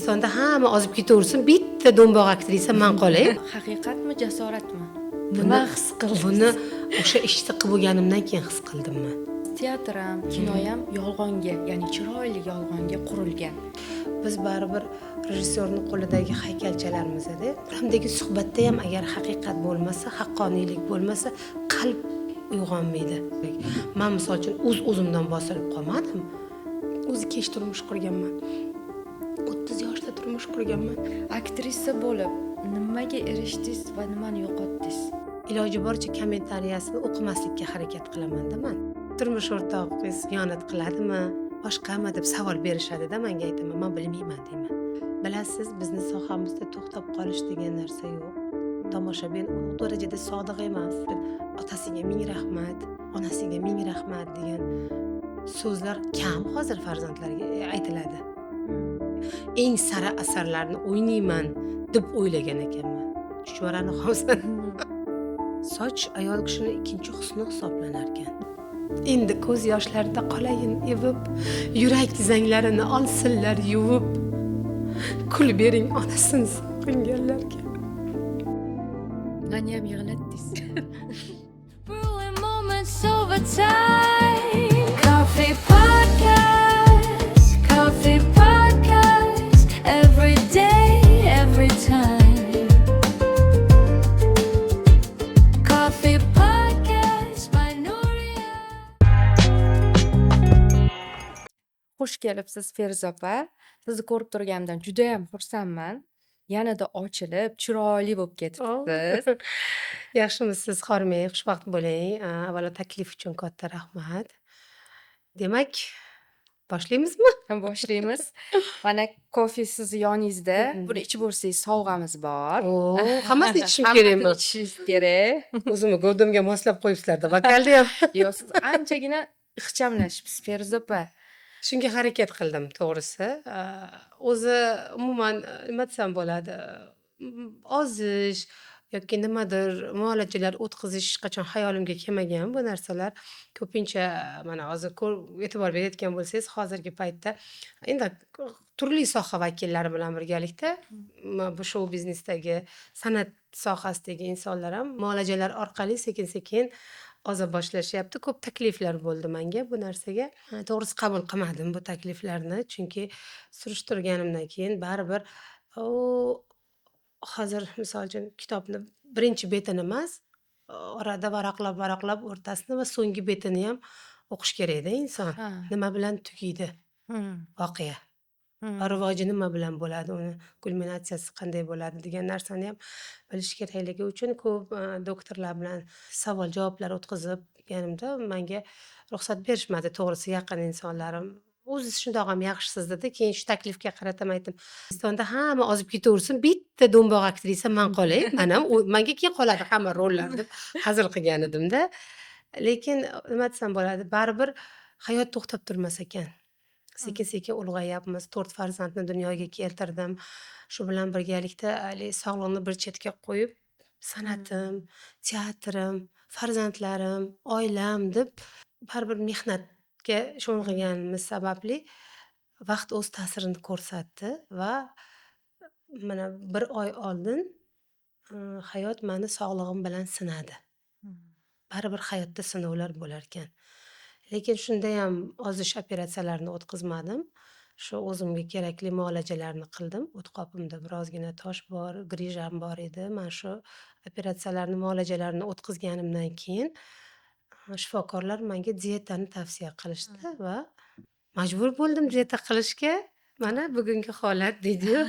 O'zbekistonda hamma ozib ketaversin, bitta do'mboq aktrisa man qolay. Haqiqatmi, jasoratmi? Nima his qildingiz? Buni o'sha ishni qilib bo'lganimdan keyin his qildim man. Teatr ham, kino ham yolg'onga, ya'ni chiroyli yolg'onga qurilgan. Biz baribir rejissyorni qo'lidagi haykalchalarmiz-da. Hamdagi suhbatda ham agar haqiqat bo'lmasa, haqqoniylik bo'lmasa, qalb uyg'onmaydi. Man misol uchun o'z o'zimdan bosilib qolmadim. O'zi kech turmush qurganman. 30 yoshda turmush qurganman. Aktrisa bo'lib nimaga erishdingiz va nimani yo'qotdingiz? Iloji boricha kommentariyasini o'qimaslikka harakat qilaman-da man. Turmush o'rtog'ingiz xiyonat qiladimi, boshqami deb savol berishadi-da, menga aytaman, man bilmayman deyman. Bilasiz, bizni sohamizda to'xtab qolish degan narsa yo'q. Tomoshabin u darajada sodiq emas. Otasiga ming rahmat, onasiga ming rahmat degan so'zlar kam hozir farzandlarga aytiladi. Eng sara asarlarni o'ynayman deb o'ylagan ekanman. Chuchvarani hozir. Soch ayol kishini ikkinchi husni hisoblanar ekan. Endi ko'z yoshlarida qolayin evib, yurak zanglarini olsinlar yuvib. Kul bering onasini sog'inganlarga. Meni ham yig'latdingiz. Brewing moments over time. Coffee podcast, coffee podcast. Every day, every time. Coffee podcast by Nuria. Xush kelibsiz, Feruza opa. Sizni ko'rib turganimdan juda ham xursandman. Yanada ochilib, chiroyli bo'lib ketibsiz. Yaxshimisiz, hormang, xushvaqt bo'ling. Avvalo taklif uchun katta rahmat. Demak, boshlaymizmi? Boshlaymiz. Mana kofe sizni yoningizda. Buni ichib bo'lsangiz, sovg'amiz bor. Oo, hammasini ichishim Hammasini kerakmi? ichishingiz kerak. O'zimni gavdamga moslab qo'yibsizlar-da, vokalni ham. Yo'q, siz anchagina ixchamlashibsiz, Feruza opa. Shunga harakat qildim, to'g'risi. O'zi umuman nima desam bo'ladi, ozish yoki nimadir muolajalar o'tkazish hech qachon xayolimga kelmagan bu narsalar. Ko'pincha mana hozir e'tibor berayotgan bo'lsangiz, hozirgi paytda endi turli soha vakillari bilan birgalikda bu shou biznesdagi, san'at sohasidagi insonlar ham muolajalar orqali sekin-sekin oza boshlashyapti. Ko'p takliflar bo'ldi menga bu narsaga. To'g'risi qabul qilmadim bu takliflarni, chunki surishtirganimdan keyin baribir u hozir misol uchun kitobni birinchi betini emas, orada varaqlab-varaqlab o'rtasini va so'nggi betini ham o'qish kerakda inson. Nima bilan tugaydi voqea va rivoji nima bilan bo'ladi, uni kulminatsiyasi qanday bo'ladi degan narsani ham bilish kerakligi uchun ko'p doktorlar bilan savol-javoblar o'tkazib-ganimda menga ruxsat berishmadi, to'g'risi, yaqin insonlarim. O'zi shundoq ham yaxshisiz dedi. Keyin shu taklifga qarata aytdim. O'zbekistonda hamma ozib ketaversin, bitta do'mboq aktrisa man qolay. Man ham menga keyin qoladi hamma rollar deb hazil qilgan edimda. Lekin nima desam bo'ladi, baribir hayot to'xtab turmas ekan. Sekin-sekin ulg'ayyapmiz. 4 farzandni dunyoga keltirdim. Shu bilan birgalikda haligi sog'liqni bir chetga qo'yib, san'atim, teatrim, farzandlarim, oilam deb baribir mehnatga sho'ng'iganimiz sababli vaqt o'z ta'sirini ko'rsatdi va mana bir oy oldin hayot mani sog'lig'im bilan sinadi. Baribir hayotda sinovlar bo'larkan. Lekin shundayam ozish operatsiyalarini o'tkazmadim. Shu o'zimga kerakli muolajalarni qildim. O't qopimda birozgina tosh bor, grijam bor edi. Man shu operatsiyalarni, muolajalarni o'tkazganimdan keyin shifokorlar menga dietani tavsiya qilishdi va majbur bo'ldim dieta qilishga. Mana bugungi holat deydi-yu.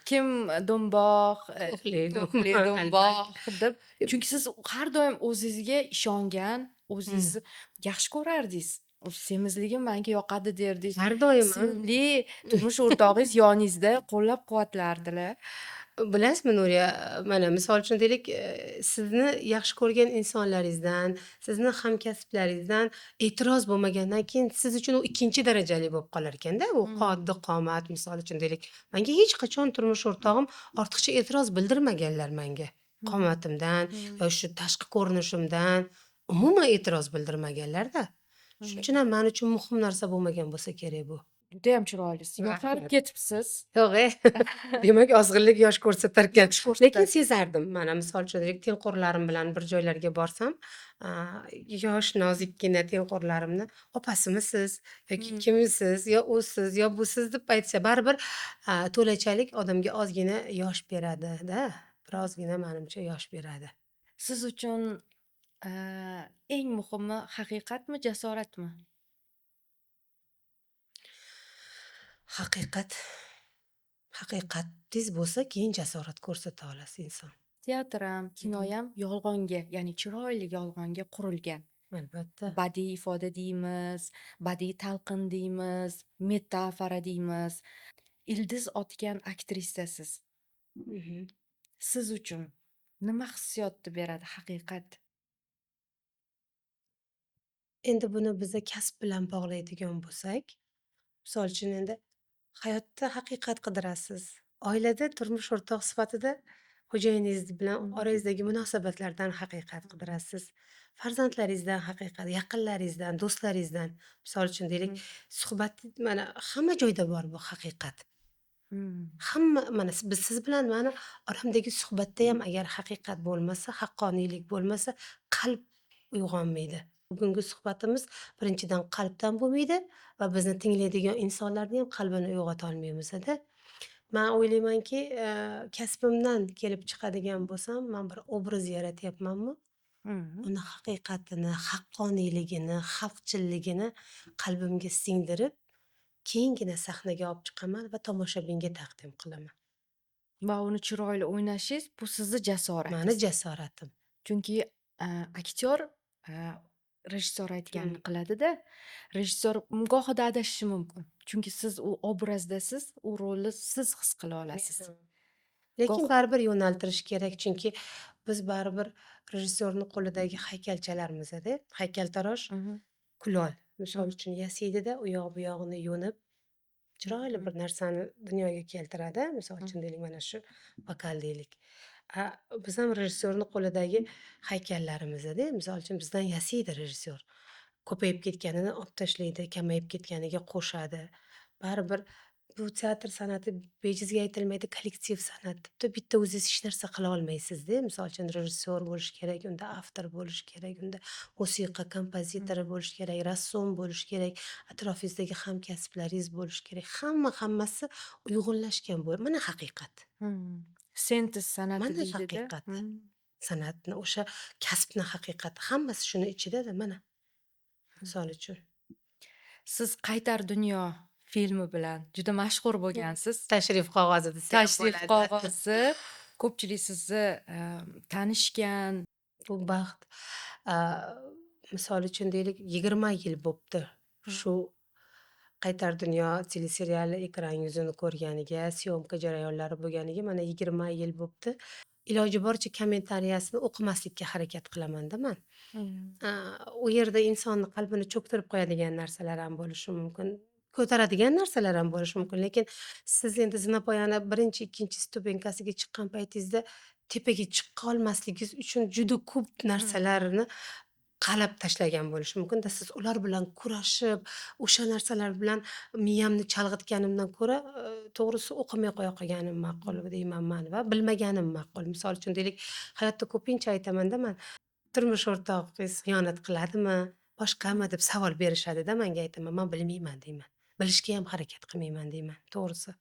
Kim do'mboq, To'qli to'qli do'mboq, do'mboq deb. Chunki siz har doim o'zingizga ishongan, o'zingizni yaxshi ko'rardingiz. Semizligim menga yoqadi derdingiz. Har doim, a? Sevimli turmush o'rtog'ingiz yoningizda qo'llab-quvvatlardilar. Bilasizmi, Nuriya, mana misol uchun deylik, sizni yaxshi ko'rgan insonlaringizdan, sizni hamkasblaringizdan e'tiroz bo'lmagandan keyin siz uchun u ikkinchi darajali bo'lib qolar ekanda. U qoddi qomat misol uchun deylik. Menga hech qachon turmush o'rtog'im ortiqcha e'tiroz bildirmaganlar menga. Qomatimdan yo shu tashqi ko'rinishimdan umuman e'tiroz bildirmaganlar-da. Shuning uchun ham men uchun muhim narsa bo'lmagan bo'lsa kerak bu. Judayam chiroylisiz. Yosharib Rahmat. ketibsiz. Yo'q, e. Demak, ozg'inlik yosh ko'rsatarkan. Yosh Lekin ko'rsatadi. sezardim. Mana misol uchun, tengqurlarim bilan bir joylarga borsam, yosh nozikkina tengqurlarimni opasimisiz yoki kimisiz, yo u siz, yo busiz deb aytsa, baribir to'lachalik odamga ozgina yosh beradi-da. Birozgina manimcha yosh beradi. Siz uchun eng muhimi haqiqatmi, jasoratmi? Haqiqat. Haqiqatingiz bo'lsa, keyin jasorat ko'rsata olasiz inson. Teatr ham, kinoyam yolg'onga, ya'ni chiroyli yolg'onga qurilgan. Albatta. Badiiy ifoda deymiz, badiiy talqin deymiz, metafora deymiz. Ildiz otgan aktrisasiz. Siz uchun nima hissiyotni beradi haqiqat? Endi buni biza kasb bilan bog'laydigan bo'lsak, misol uchun endi hayotda haqiqat qidirasiz. Oilada turmush o'rtoq sifatida xo'jayiningiz bilan orangizdagi munosabatlardan haqiqat qidirasiz. Farzandlaringizdan haqiqat, yaqinlaringizdan, do'stlaringizdan. Misol uchun deylik, suhbat mana hamma joyda bor bu haqiqat. Hamma mana biz siz bilan mani oramdagi suhbatda ham agar haqiqat bo'lmasa, haqqoniylik bo'lmasa, qalb uyg'onmaydi. Bugungi suhbatimiz birinchidan qalbdan bo'lmaydi va bizni tinglaydigan insonlarni ham qalbini uyg'ota olmaymiz-da. Man o'ylaymanki, kasbimdan kelib chiqadigan bo'lsam, man bir obraz yaratyapmanmi, uni haqiqatini, haqqoniyligini, xalqchilligini qalbimga singdirib, keyingina sahnaga olib chiqaman va tomoshabinga taqdim qilaman. Va uni chiroyli o'ynashingiz bu sizni Mani jasoratingiz. jasoratim. Chunki aktyor rejissyor aytganini qiladida. Rejissyor gohida adashishi mumkin. Chunki siz u obrazdasiz, u rolni siz his qila olasiz. Lekin baribir yo'naltirish kerak, chunki biz baribir rejissyorni qo'lidagi haykalchalarmiz-da. Haykaltarosh kulol. Misol uchun yasaydida, u yoq bu yog'ini yo'nib, chiroyli bir narsani dunyoga keltiradi. Misol uchun deylik, mana shu vokal deylik. Biz ham rejissyorni qo'lidagi haykallarimiz-da. Misol uchun bizdan yasaydi rejissyor. Ko'payib ketganini olib tashlaydi, kamayib ketganiga qo'shadi. Baribir bu teatr san'ati bejizga aytilmaydi, kollektiv san'at deb. Bitta o'zingiz hech narsa qila olmaysiz-da. Misol uchun rejissyor bo'lishi kerak, unda avtor bo'lishi kerak, unda musiqa kompozitori bo'lishi kerak, rassom bo'lishi kerak, atrofingizdagi hamkasblaringiz bo'lishi kerak. Hamma hammasi uyg'unlashgan mana haqiqat. Sintez san'ati Mana deydida. haqiqat. San'atni o'sha kasbni haqiqati hammasi shuni ichida-da mana. Misol uchun. Siz Qaytar dunyo filmi bilan juda mashhur bo'lgansiz. Tashrif qog'ozi desa ham Tashrif bo'ladi. qog'ozi. Ko'pchilik sizni tanishgan. Bu baxt. Misol uchun deylik, 20 yil bo'pti. Shu Qaytar dunyo teleseriali ekran yuzini ko'rganiga, syomka jarayonlari bo'lganiga mana 20 yil bo'pti. Iloji boricha kommentariyasini o'qimaslikka harakat qilaman-da man. U yerda insonni qalbini cho'ktirib qo'yadigan narsalar ham bo'lishi mumkin, ko'taradigan narsalar ham bo'lishi mumkin. Lekin siz endi zinapoyani birinchi, ikkinchi stupenkasiga chiqqan paytingizda tepaga chiqa olmasligingiz uchun juda ko'p narsalarni qalab tashlagan bo'lishi mumkin-da. Siz ular bilan kurashib, o'sha narsalar bilan miyamni chalg'itganimdan ko'ra, to'g'risi o'qimay qo'ya qolganim ma'qul deyman man va bilmaganim ma'qul. Misol uchun deylik, hayotda ko'pincha aytaman-da man, turmush o'rtog'ingiz xiyonat qiladimi, boshqami deb savol berishadi-da menga aytaman, man bilmayman deyman. Bilishga ham harakat qilmayman deyman, to'g'risi.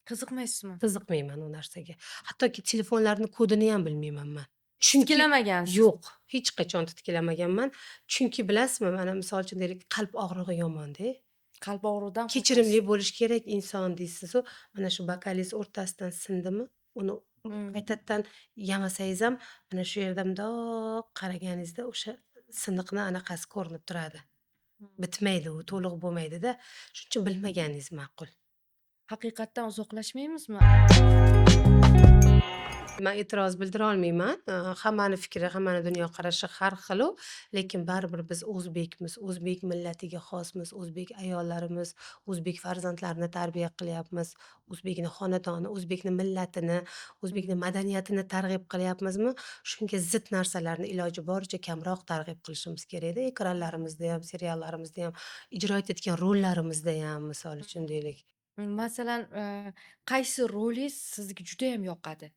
Qiziqmaysizmi? Qiziqmayman u narsaga. Hattoki telefonlarni kodini ham bilmayman man. Chunki Titkilamagansiz. Yo'q, hech qachon titkilamaganman. Chunki bilasizmi, mana misol uchun deylik, qalb og'rig'i yomon-da. Qalb og'rig'idan Kechirimli bo'lish kerak inson deysiz-u, mana shu bokalingiz o'rtasidan sindimi, uni qaytadan yamasangiz ham mana shu yerda mundoq qaraganingizda o'sha siniqni anaqasi ko'rinib turadi. Bitmaydi u, to'liq bo'lmaydi-da. Shuning uchun bilmaganingiz ma'qul. Haqiqatdan uzoqlashmaymizmi? Man e'tiroz bildira olmayman. Hammani fikri, hammani dunyoqarashi har xil-u, lekin baribir biz o'zbekmiz, o'zbek millatiga xosmiz, o'zbek ayollarimiz, o'zbek farzandlarini tarbiya qilyapmiz, o'zbekni xonadoni, o'zbekni millatini, o'zbekni madaniyatini targ'ib qilyapmizmi, shunga zid narsalarni iloji boricha kamroq targ'ib qilishimiz kerakda. Ekranlarimizda ham, seriallarimizda ham, ijro etayotgan rollarimizda ham, misol uchun deylik. Masalan, qaysi rolingiz sizga judayam yoqadi?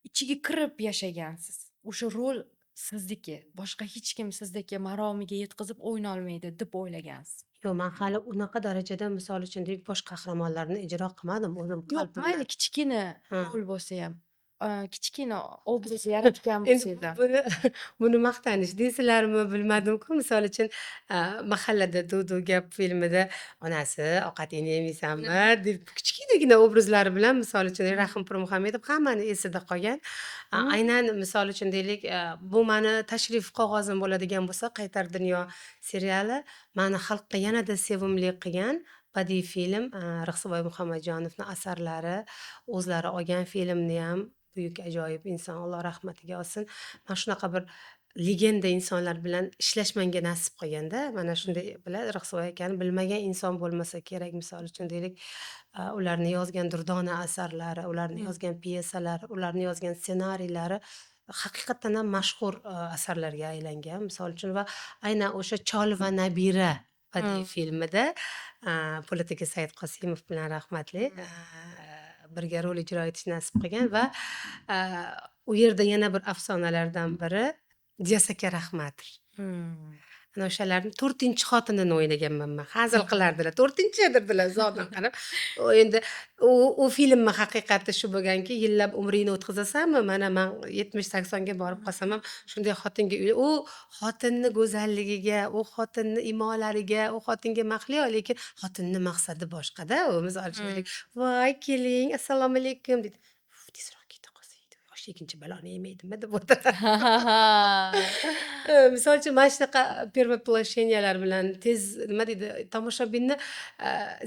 Ichiga kirib yashagansiz. O'sha rol sizniki. Boshqa hech kim sizdagi maromiga yetkazib o'ynolmaydi deb o'ylagansiz. Yo'q, man hali unaqa darajada, misol uchun deylik, bosh qahramonlarni ijro qilmadim o'zim Yo'q, qalbimdan. Mayli, kichkina rol bo'lsa ham, kichkina obraz yaratgan Endi bo'lsangiz ham. buni maqtanish deysizlarmi, bilmadim-ku. Misol uchun, "Mahallada duv-duv gap" filmida "Onasi, ovqatingni yemaysanmi?" deb kichkinagina obrazlari bilan, misol uchun, Rahim Pirmuhammedov hammani esida qolgan. Aynan, misol uchun deylik, bu mani tashrif qog'ozim bo'ladigan bo'lsa, "Qaytar dunyo" seriali mani xalqqa yanada sevimli qilgan badiiy film, Rixsiboy Muhammadjonovni asarlari, o'zlari olgan filmniyam buyuk, ajoyib inson, Alloh rahmatiga olsin. Man shunaqa bir legenda insonlar bilan ishlash menga nasib qilganda, mana shunday bilan Rixsiboy akani bilmagan inson bo'lmasa kerak, misol uchun deylik, ularni yozgan durdona asarlari, ularni yozgan pyesalari, ularni yozgan ssenariylari haqiqatdan ham mashhur asarlarga aylangan, misol uchun, va aynan o'sha "Chol va nabira" badiiy filmida Po'lat aka Saidqosimov bilan rahmatli birga rol ijro etish nasib qilgan va u yerda yana bir afsonalardan biri Diyas aka Rahmatov. Ana o'shalarni to'rtinchi xotinini o'ynaganman man. Hazil qilardilar. To'rtinchi derdilar uzoqdan qarab. U endi u filmni haqiqati shu bo'lganki, yillab umringni o'tkazasanmi, mana man 70-80 ga borib qolsam ham shunday xotinga u xotinni go'zalligiga, u xotinni imolariga, u xotinga mahliyo, lekin xotinni maqsadi boshqada. U misol uchun "Voy keling, assalomu alaykum" deydi. "Uf, tezroq keta qolsak, yoshligincha baloni yemaydimi" deb o'tiradi. Misol uchun, mana shunaqa перевоплощения lar bilan tez, nima deydi, tomoshabinni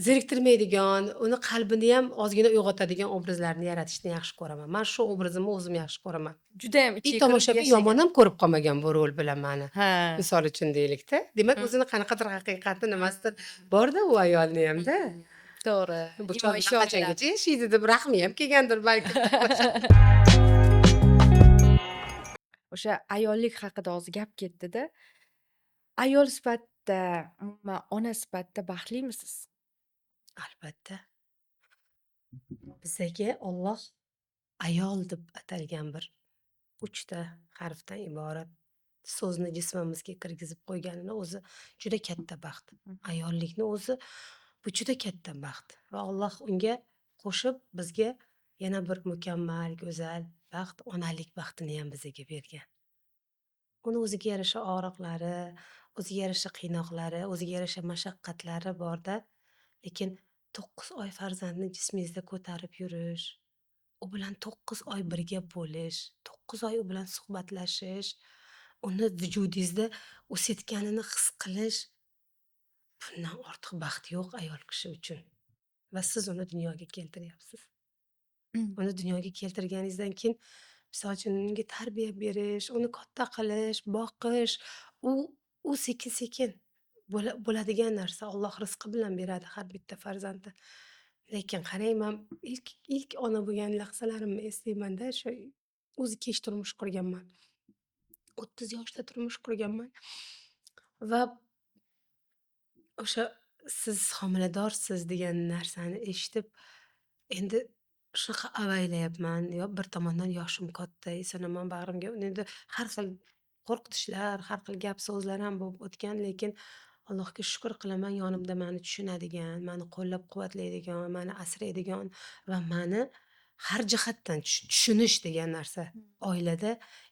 zeriktirmaydigan, uni qalbini ham ozgina uyg'otadigan obrazlarni yaratishni yaxshi ko'raman. Man shu obrazimni o'zim yaxshi ko'raman. Judayam И ichiga kirib tomoshabin yashagan. yomon ham ko'rib qolmagan bu rol bilan mani. Misol uchun deylikda. Demak, o'zini qanaqadir haqiqati, nimasidir borda u ayolni hamda. To'g'ri. Bu Imo chol bilan ishoralar. qachongacha yashaydi deb rahmi ham kelgandir balkim. O'sha ayollik haqida hozir gap ketdi-da. Ayol sifatida, umuman ona sifatida baxtlimisiz? Albatta. Bizaga Olloh ayol deb atalgan bir 3 ta harfdan iborat so'zni jismimizga kirgizib qo'yganini o'zi juda katta baxt. Ayollikni o'zi bu juda katta baxt va Alloh unga qo'shib bizga yana bir mukammal, go'zal baxt, onalik baxtini ham bizaga bergan. Uni o'ziga yarasha og'riqlari, o'ziga yarasha qiynoqlari, o'ziga yarasha mashaqqatlari borda. Lekin 9 oy farzandni jismingizda ko'tarib yurish, u bilan 9 oy birga bo'lish, 9 oy u bilan suhbatlashish, uni vujudingizda o'sayotganini his qilish, bundan ortiq baxt yo'q ayol kishi uchun. Va siz uni dunyoga keltiryapsiz. Uni dunyoga keltirganingizdan keyin, misol uchun, unga tarbiya berish, uni katta qilish, boqish, u sekin-sekin bo'ladigan narsa. Alloh rizqi bilan beradi har bitta farzandni. Lekin qarang, man ilk ilk ona bo'lgan lahzalarimni eslaymanda, shu o'zi kech turmush qurganman. 30 yoshda turmush qurganman va o'sha siz homiladorsiz degan narsani eshitib, endi shunaqa avaylayapman. Yo bir tomondan yoshim katta, eson-omon bag'rimga endi har xil qo'rqitishlar, har xil gap so'zlar ham bo'lib o'tgan, lekin Allohga shukur qilaman, yonimda mani tushunadigan, mani qo'llab-quvvatlaydigan, mani asraydigan va mani har jihatdan tushunish degan narsa. Oilada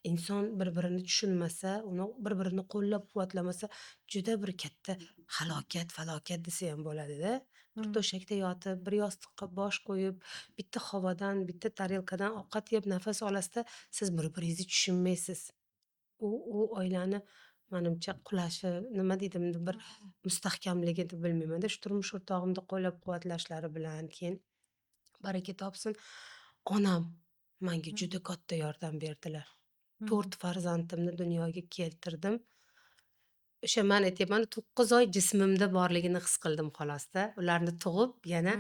inson bir-birini tushunmasa, uni bir-birini qo'llab-quvvatlamasa, juda bir katta halokat, falokat desa ham bo'ladida. Bir to'shakda yotib, bir yostiqqa bosh qo'yib, bitta xovadan, bitta tarelkadan ovqat yeb, nafas olasizda, siz bir-biringizni tushunmaysiz. U oilani manimcha qulashi, nima deydi, bir mustahkamligi deb bilmaymanda. Shu turmush o'rtog'imni qo'llab-quvvatlashlari bilan, keyin baraka topsin, onam Manga juda katta yordam berdilar. 4 farzandimni dunyoga keltirdim. O'sha man aytyapman, 9 oy jismimda borligini his qildim xolosda. Ularni tug'ib, yana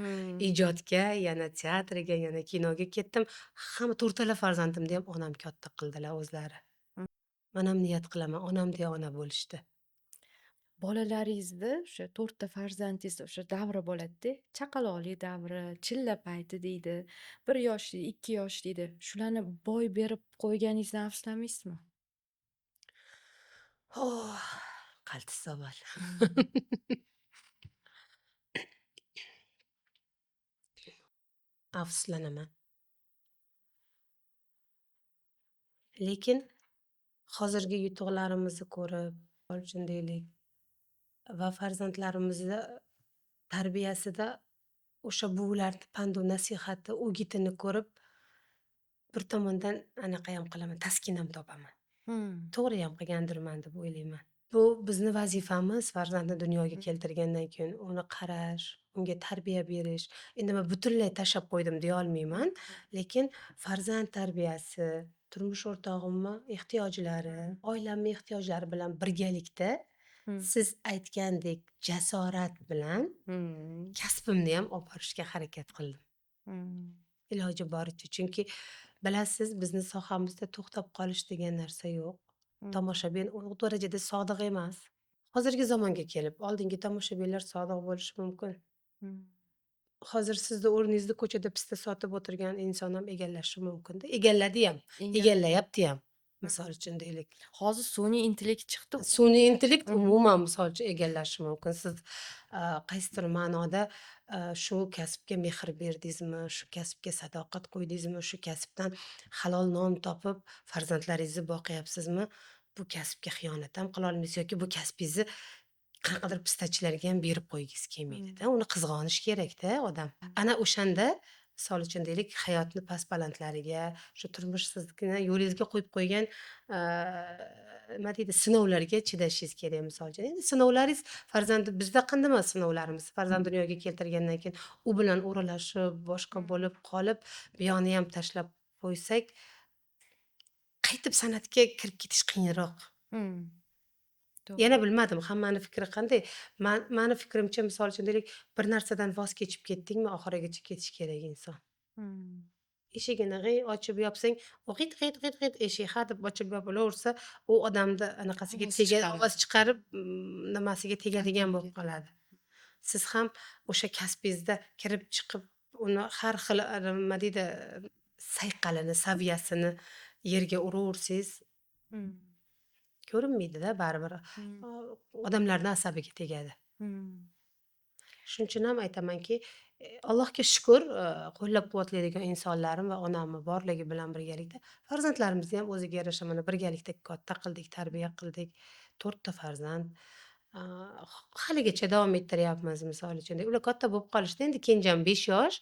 ijodga, yana teatrga, yana kinoga ketdim. Hamma to'rtala farzandimni ham onam katta qildilar o'zlari. Man ham niyat qilaman, onamdek ona bo'lishdi. Bolalaringizni, o'sha 4 ta farzandingizni o'sha davri bo'ladi-da, chaqaloqlik davri, chilla payti deydi, 1 yoshli, 2 yosh deydi. Shularni boy berib qo'yganingizdan afsuslamaysizmi? Oh, qaltis savol. Afsuslanaman. Lekin hozirgi yutuqlarimizni ko'rib, uchun deylik, va farzandlarimizni tarbiyasida o'sha buvilarni pandu nasihati, o'gitini ko'rib, bir tomondan anaqayam qilaman, taskin ham topaman. To'g'riyam qilgandirman deb o'ylayman. Bu bizni vazifamiz, farzandni dunyoga keltirgandan keyin uni qarash, unga tarbiya berish. Endi men butunlay tashlab qo'ydim deya olmayman, lekin farzand tarbiyasi, turmush o'rtog'imni ehtiyojlari, oilamni ehtiyojlari bilan birgalikda siz aytgandek jasorat bilan kasbimni ham olib borishga harakat qildim. Iloji boricha, chunki bilasiz, bizni sohamizda to'xtab qolish degan narsa yo'q. Tomoshabin u darajada sodiq emas. Hozirgi zamonga kelib, oldingi tomoshabinlar sodiq bo'lishi mumkin. Hozir sizni o'rningizda ko'chada pista sotib o'tirgan inson ham egallashi mumkin-da. Egalladi ham, egallayapti ham. Misol uchun deylik. Hozir sun'iy intellekt chiqdi. Sun'iy intellekt umuman misol uchun egallashi mumkin. Siz qaysidir ma'noda shu kasbga mehr berdingizmi, shu kasbga sadoqat qo'ydingizmi, shu kasbdan halol non topib farzandlaringizni boqyapsizmi? Bu kasbga xiyonat ham qila olmaysiz yoki bu kasbingizni qanaqadir pistachilarga ham berib qo'ygingiz kelmaydi-da. Uni qizg'onish kerak-da odam. Ana o'shanda misol uchun deylik, hayotni past-balandlariga, shu turmush sizgina yo'lingizga qo'yib qo'ygan nima deydi, sinovlarga chidashingiz kerak misol uchun. Endi sinovlaringiz farzand bizda qanday emas sinovlarimiz. Farzand dunyoga keltirgandan keyin u bilan o'ralashib, boshqa bo'lib qolib, buyog'ini ham tashlab qo'ysak, qaytib san'atga kirib ketish qiyinroq. Yana bilmadim, hammani fikri qanday. Mani fikrimcha, misol uchun deylik, bir narsadan voz kechib ketdingmi, oxirigacha ketish kerak inson. Eshigini g'iy ochib yopsang, u g'it g'it g'it g'it eshik ha deb ochib yopilaversa, u odamni anaqasiga ovoz chiqarib, nimasiga tegadigan bo'lib qoladi. Siz ham o'sha kasbingizda kirib chiqib, uni har xil nima deydi, sayqalini, saviyasini yerga uraversangiz, ko'rinmaydi-da baribir. Odamlarning asabiga tegadi. Shuning uchun ham aytamanki, Allohga shukr, qo'llab-quvvatlaydigan insonlarim va onamni borligi bilan birgalikda farzandlarimizni ham o'ziga yarasha mana birgalikda katta qildik, tarbiya qildik. 4 ta farzand. Haligacha davom ettiryapmiz misol uchun. Ular katta bo'lib qolishdi. Endi kenjam 5 yosh.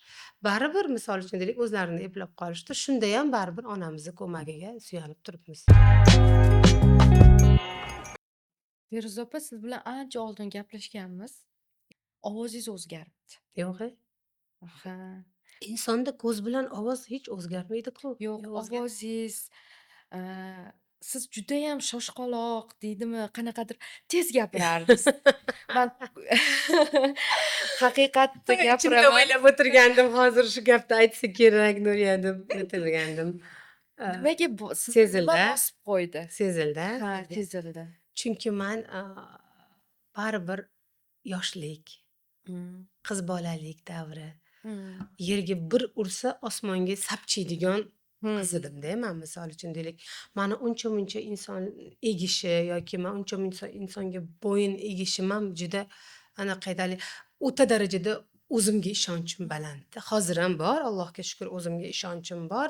Baribir misol uchun deylik, o'zlarini eplab qolishdi. Shunda ham baribir onamizni ko'magiga suyanib turibmiz. Feruza opa, siz bilan ancha oldin gaplashganmiz. Ovozingiz o'zgaribdi. Yo'q-e? Ha. Insonda ko'z bilan ovoz hech o'zgarmaydi-ku. Yo'q, ovozingiz, siz judayam shoshqaloq deydimi, qanaqadir tez gapirardingiz. Man haqiqatni Ichimda gapiraman. o'ylab o'tirgandim, hozir shu gapni aytsa kerak Nuriya deb o'tirgandim. Nimaga sizni nima Sezildi? bosib qo'ydi? Sezildi? Ha, sezildi. Chunki man baribir yoshlik, qiz bolalik davri, yerga bir ursa osmonga sapchiydigan qiz edim-da man misol uchun deylik. Mani uncha-muncha inson egishi yoki man uncha-muncha insonga bo'yin egishim ham juda anaqa o'ta darajada o'zimga ishonchim balandda. Hozir ham bor, Allohga shukr, o'zimga ishonchim bor.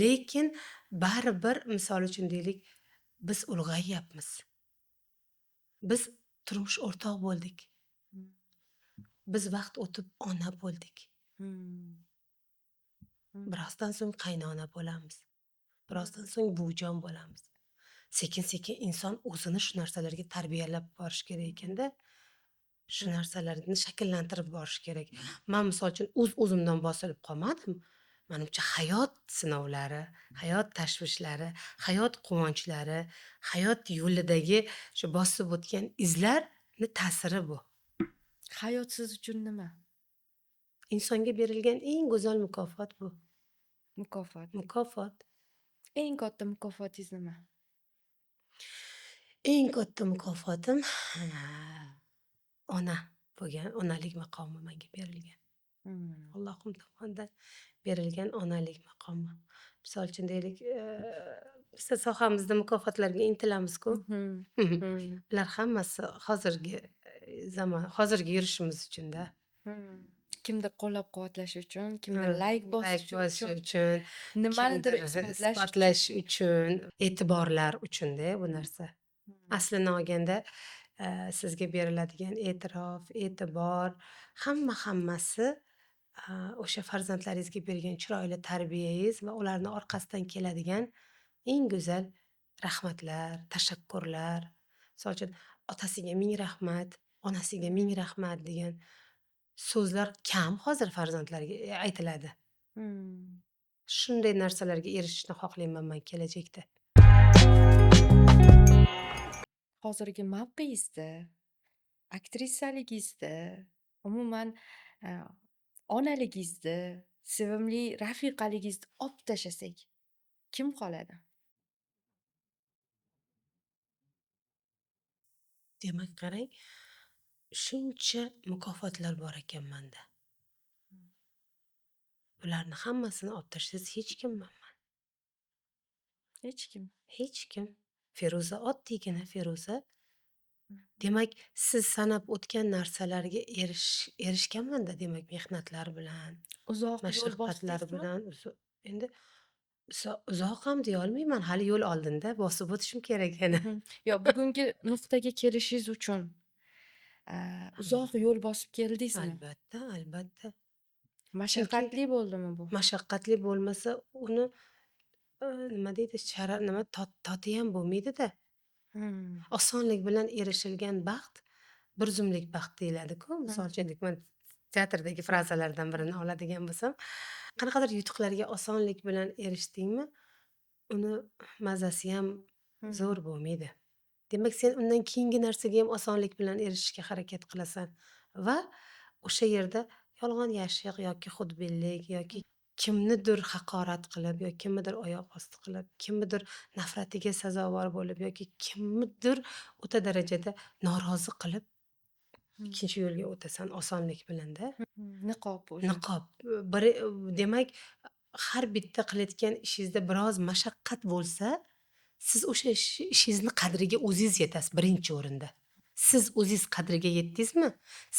Lekin baribir misol uchun deylik, biz ulg'ayyapmiz. Biz turmush o'rtoq bo'ldik. Biz vaqt o'tib ona bo'ldik. Birozdan so'ng qaynona bo'lamiz. Birozdan so'ng buvijon bo'lamiz. Sekin-sekin inson o'zini shu narsalarga tarbiyalab borish kerak ekanda, shu narsalarni shakllantirib borish kerak. Man misol uchun o'z-o'zimdan bosilib qolmadim. Manimcha, hayot sinovlari, hayot tashvishlari, hayot quvonchlari, hayot yo'lidagi shu bosib o'tgan izlarni ta'siri bu. Hayot siz uchun nima? Insonga berilgan eng go'zal mukofot bu. Mukofot. Mukofot. Eng katta mukofotingiz nima? Eng katta mukofotim ona bo'lgan, onalik maqomi menga berilgan. Allohim tomonidan berilgan onalik maqomi. Misol uchun deylik, biza sohamizda mukofotlarga intilamiz-ku. Bular hammasi hozirgi zamon, hozirgi yurishimiz uchun-da. Kimdir qo'llab-quvvatlash uchun, kimdir layk Layk bosish bosish uchun, uchun, nimanidir kimdir isbotlash uchun. isbotlash uchun, e'tiborlar uchun-da bu narsa. Aslini olganda, sizga beriladigan e'tirof, e'tibor, hammasi o'sha farzandlaringizga bergan chiroyli tarbiyangiz va ularni orqasidan keladigan eng go'zal rahmatlar, tashakkurlar. Misol uchun, otasiga ming rahmat, onasiga ming rahmat degan so'zlar kam hozir farzandlarga aytiladi. Shunday narsalarga erishishni xohlayman man kelajakda. Hozirgi mavqeyingizda, aktrisaligingizda, umuman, onaligingizda, sevimli rafiqaligingizni olib tashlasak, kim qoladi? Demak, qarang, shuncha mukofotlar bor ekan menda. Bularni hammasini olib tashlasangiz hech kimman man. Hech kim. Hech kim. Feruza, oddiygina Feruza. Demak, siz sanab o'tgan narsalarga erishganman-da, demak, mehnatlar bilan, Uzoq yo'l mashaqqatlar bosdingizmi? bilan. Endi uzoq ham deya olmayman, hali yo'l oldinda, bosib o'tishim kerak yana. Yo'q, bugungi nuqtaga kelishingiz uchun uzoq yo'l bosib keldingizmi? Albatta, albatta. Chunki Mashaqqatli bo'ldimi bu? Mashaqqatli bo'lmasa, uni nima deydi, nima toti ham bo'lmaydi-da. Osonlik bilan erishilgan baxt bir zumlik baxt deyiladi-ku. Misol uchun, man teatrdagi frazalardan birini oladigan bo'lsam, qanaqadir yutuqlarga osonlik bilan erishdingmi, uni mazasi ham zo'r bo'lmaydi. Demak, sen undan keyingi narsaga ham osonlik bilan erishishga harakat qilasan va o'sha yerda yolg'on yashiq yoki xudbinlik yoki kimnidir haqorat qilib yoki kimnidir oyoq osti qilib, kimnidir nafratiga sazovor bo'lib yoki kimnidir o'ta darajada norozi qilib ikkinchi yo'lga o'tasan osonlik bilan-da. Niqob o'sha. Niqob. Bir, demak, har bitta qilayotgan ishingizda biroz mashaqqat bo'lsa, siz o'sha ishingizni qadriga o'zingiz yetasiz birinchi o'rinda. Siz o'zingiz qadriga yetdingizmi?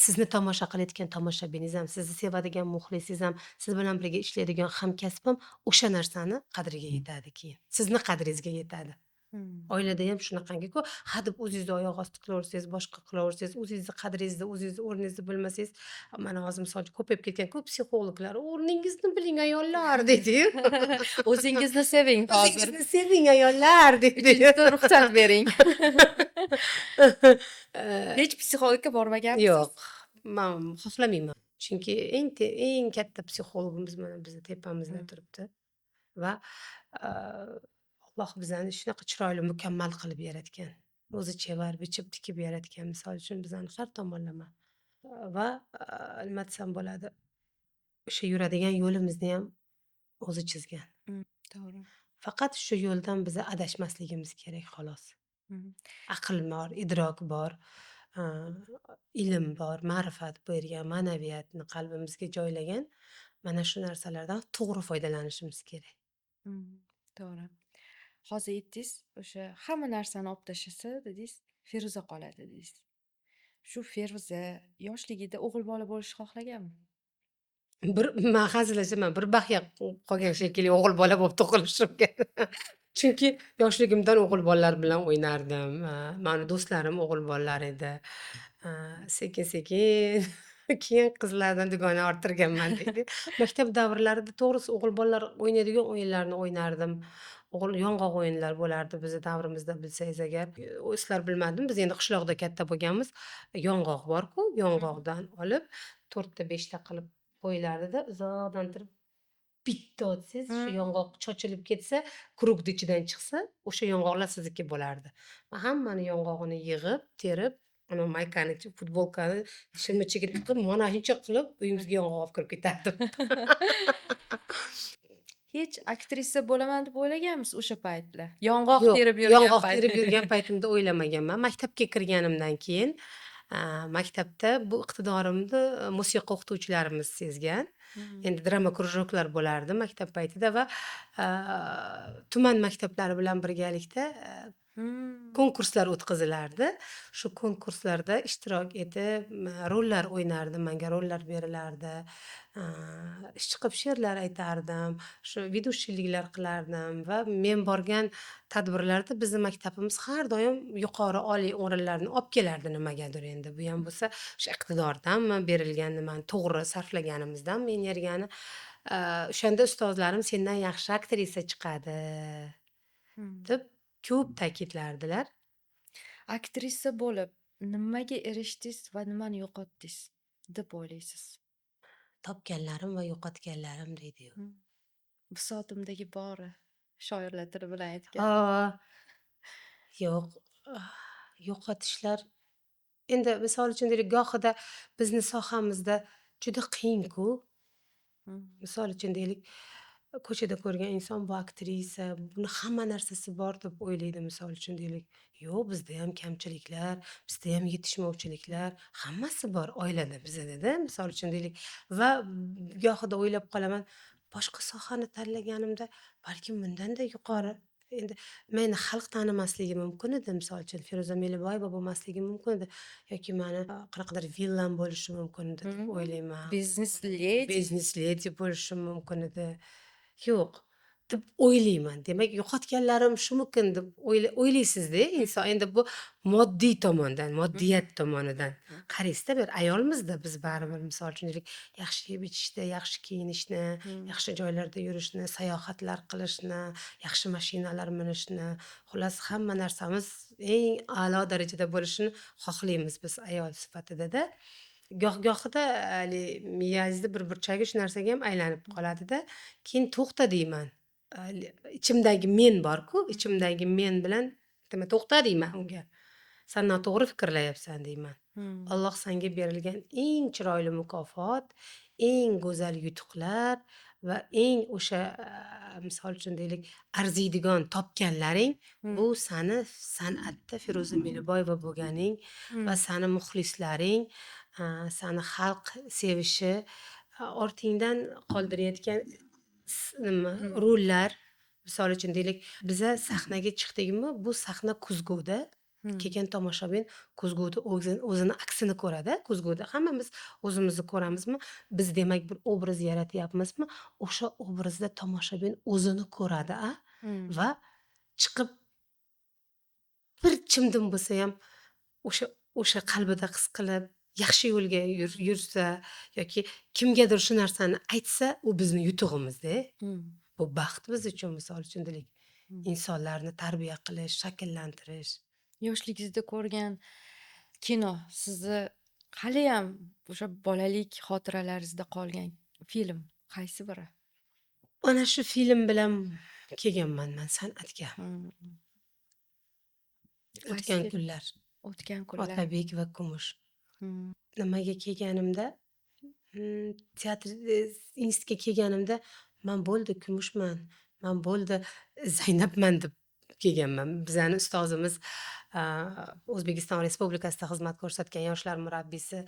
Sizni tomosha qilayotgan tomoshabiningiz ham, sizni sevadigan muxlisingiz ham, siz bilan birga ishlaydigan hamkasb ham o'sha narsani qadriga yetadi keyin. Sizni qadringizga yetadi. Oilada ham shunaqangi-ku, hadeb o'zingizni oyoq osti qilaversangiz, boshqa qilaversangiz, o'zingizni qadringizni, o'zingizni o'rningizni bilmasangiz, mana hozir misol uchun ko'payib ketgan ko'p psixologlar, o'rningizni biling ayollar deydi-yu. O'zingizni seving hozir. O'zingizni seving ayollar deydi. Uchinchida ruxsat bering. Hech psixologga bormaganmisiz? Yo'q, man xohlamayman. Chunki eng katta psixologimiz mana bizni tepamizda turibdi va Alloh bizani shunaqa chiroyli mukammal qilib yaratgan. O'zi chevar bichib tikib yaratgan, misol uchun bizani har tomonlama. Va nima desam bo'ladi, o'sha yuradigan yo'limizni ham o'zi chizgan. To'g'ri. Faqat shu yo'ldan biza adashmasligimiz kerak xolos. Aql bor, idrok bor, ilm bor, ma'rifat bergan, ma'naviyatni qalbimizga joylagan. Mana shu narsalardan to'g'ri foydalanishimiz kerak. To'g'ri. Hozir aytdingiz, o'sha hamma narsani olib tashlasa dedingiz, Feruza qoladi dedingiz. Shu Feruza yoshligida o'g'il bola bo'lishni xohlaganmi? Bir man hazillashaman, bir baxya qolgan shekilli o'g'il bola bo'lib tug'ilishimga. Chunki yoshligimdan o'g'il bolalar bilan o'ynardim. Mani do'stlarim o'g'il bolalar edi. Sekin-sekin keyin qizlardan dugona orttirganman deydi. Maktab davrlarida to'g'risi o'g'il bolalar o'ynaydigan o'yinlarni o'ynardim. O'g'il yong'oq o'yinlar bo'lardi bizni davrimizda, bilsangiz agar. Sizlar bilmadim, biz endi qishloqda katta bo'lganmiz. Yong'oq bor-ku, yong'oqdan olib 4ta 5ta qilib qo'yilardida, uzoqdan turib Bitta otsangiz, shu yong'oq chochilib ketsa, круг ni ichidan chiqsa, o'sha yong'oqlar sizniki bo'lardi. Man hammani yong'og'ini yig'ib, terib, ana maykani, futbolkani shimni ichiga tiqib, mana shuncha qilib uyimizga yong'oq olib kirib ketardim. Hech aktrisa bo'laman deb o'ylaganmisiz o'sha paytlar? Yong'oq Yo'q, terib yurgan yong'oq payt. Terib yurgan paytimda o'ylamaganman. Maktabga kirganimdan keyin, maktabda bu iqtidorimni musiqa o'qituvchilarimiz sezgan. Endi drama кружок lar bo'lardi maktab paytida va tuman maktablari bilan birgalikda konkurslar o'tkazilardi. Shu konkurslarda ishtirok etib, rollar o'ynardim, manga rollar berilardi. Chiqib she'rlar aytardim, shu ведущий liklar qilardim va men borgan tadbirlarda bizni maktabimiz har doim yuqori oliy o'rinlarni olib kelardi nimagadir endi. Bu ham bo'lsa o'sha iqtidordanmi, berilgan nimani to'g'ri sarflaganimizdanmi energiyani. O'shanda ustozlarim sendan yaxshi aktrisa chiqadi deb ko'p ta'kidlardilar. Aktrisa bo'lib nimaga erishdingiz va nimani yo'qotdingiz deb o'ylaysiz? Topganlarim va yo'qotganlarim deydi-yu. Bisotimdagi bori, shoirlar tili bilan aytgan. Yo'q, yo'qotishlar endi, misol uchun deylik, gohida bizni sohamizda juda qiyin-ku. Misol uchun deylik, ko'chada ko'rgan inson bu aktrisa, buni hamma narsasi bor deb o'ylaydi, misol uchun deylik. Yo'q, bizda ham kamchiliklar, bizda ham yetishmovchiliklar, hammasi bor oilada bizada-da, misol uchun deylik. Va gohida o'ylab qolaman, boshqa sohani tanlaganimda balkim bundanda yuqori, endi meni xalq tanimasligi mumkin edi, misol uchun Feruza Meliboyeva bo'lmasligi mumkin edi yoki mani qanaqadir villam bo'lishi mumkin edi deb o'ylayman. Biznes ledi. Biznes ledi bo'lishim mumkin edi. Yo'q, deb o'ylayman. Demak, yo'qotganlarim shumikin deb o'ylaysizda inson. Endi bu moddiy tomondan, moddiyat tomonidan qaraysizda, bir ayolmizda biz baribir, misol uchun deylik, yaxshi yeb ichishni, yaxshi kiyinishni, yaxshi joylarda yurishni, sayohatlar qilishni, yaxshi mashinalar minishni, xullas hamma narsamiz eng a'lo darajada bo'lishini xohlaymiz biz ayol sifatida-da. Goh-gohida haligi miyangizni bir burchagi shu narsaga ham aylanib qoladida. Keyin to'xta deyman. Ichimdagi men bor-ku, ichimdagi men bilan nima, to'xta deyman unga. San noto'g'ri fikrlayapsan deyman. Alloh senga berilgan eng chiroyli mukofot, eng go'zal yutuqlar va eng o'sha, misol uchun deylik, arziydigan topganlaring bu sani san'atda Feruza Meliboyeva bo'lganing va sani muxlislaring, sani xalq sevishi, ortingdan qoldirayotgan nima, rollar. Misol uchun deylik, biza sahnaga chiqdikmi, bu sahna ko'zguda. Kelgan tomoshabin ko'zguda o'zini aksini ko'radi. Ko'zguda hammamiz o'zimizni ko'ramizmi? Biz demak bir obraz yaratyapmizmi? O'sha obrazda tomoshabin o'zini ko'radi, a? Va chiqib bir chimdim bo'lsa ham o'sha qalbida his qilib, yaxshi yo'lga yursa yoki kimgadir shu narsani aytsa, u bizni yutug'imizda. Bu baxt biz uchun, misol uchun deylik. Insonlarni tarbiya qilish, shakllantirish. Yoshligingizda ko'rgan kino sizni haliyam o'sha bolalik xotiralaringizda qolgan film qaysi biri? Ana shu film bilan kelganman man san'atga. Qaysi O'tgan film? Kunlar. O'tgan kunlar. Otabek va Kumush. Nimaga kelganimda, teatr institutga kelganimda man bo'ldi Kumushman, man bo'ldi Zaynabman deb kelganman. Bizani ustozimiz, O'zbekiston Respublikasida xizmat ko'rsatgan yoshlar murabbiysi,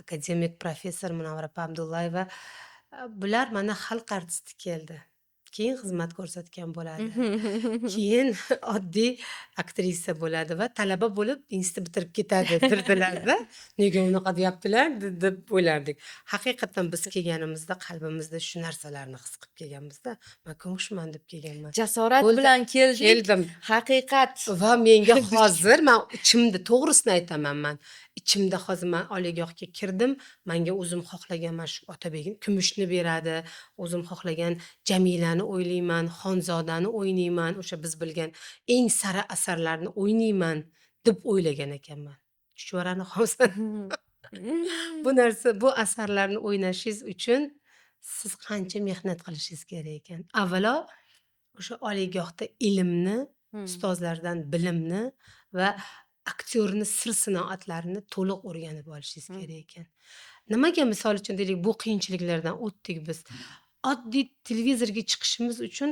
akademik, professor Munavvar opa Abdullayeva, bular mana xalq artisti keldi. Keyin xizmat ko'rsatgan bo'ladi. Keyin oddiy aktrisa bo'ladi va talaba bo'lib institut bitirib ketadi derdilarda. Nega unaqa deyaptilar deb o'ylardik. Haqiqatdan biz kelganimizda qalbimizda shu narsalarni his qilib kelganmizda. Man Kumushman deb kelganman. Jasorat Bo'ldi. Bilan keldik. Keldim. Haqiqat. Va menga hozir man ichimda, to'g'risini aytaman man. Ichimda hozir man oliygohga kirdim. Menga o'zim xohlagan mana shu Otabegim Kumushni beradi. O'zim xohlagan Jamilani o'ylayman, Xonzodani o'ynayman, o'sha biz bilgan eng sara asarlarni o'ynayman deb o'ylagan ekanman. Chuchvarani hozir bu narsa, bu asarlarni o'ynashingiz uchun Siz qancha mehnat qilishingiz kerak ekan. Avvalo o'sha oliygohda ilmni, ustozlardan bilimni va aktyorni sir sinoatlarini to'liq o'rganib olishingiz kerak ekan. Nimaga, misol uchun, deylik, bu qiyinchiliklardan o'tdik biz. Oddiy televizorga chiqishimiz uchun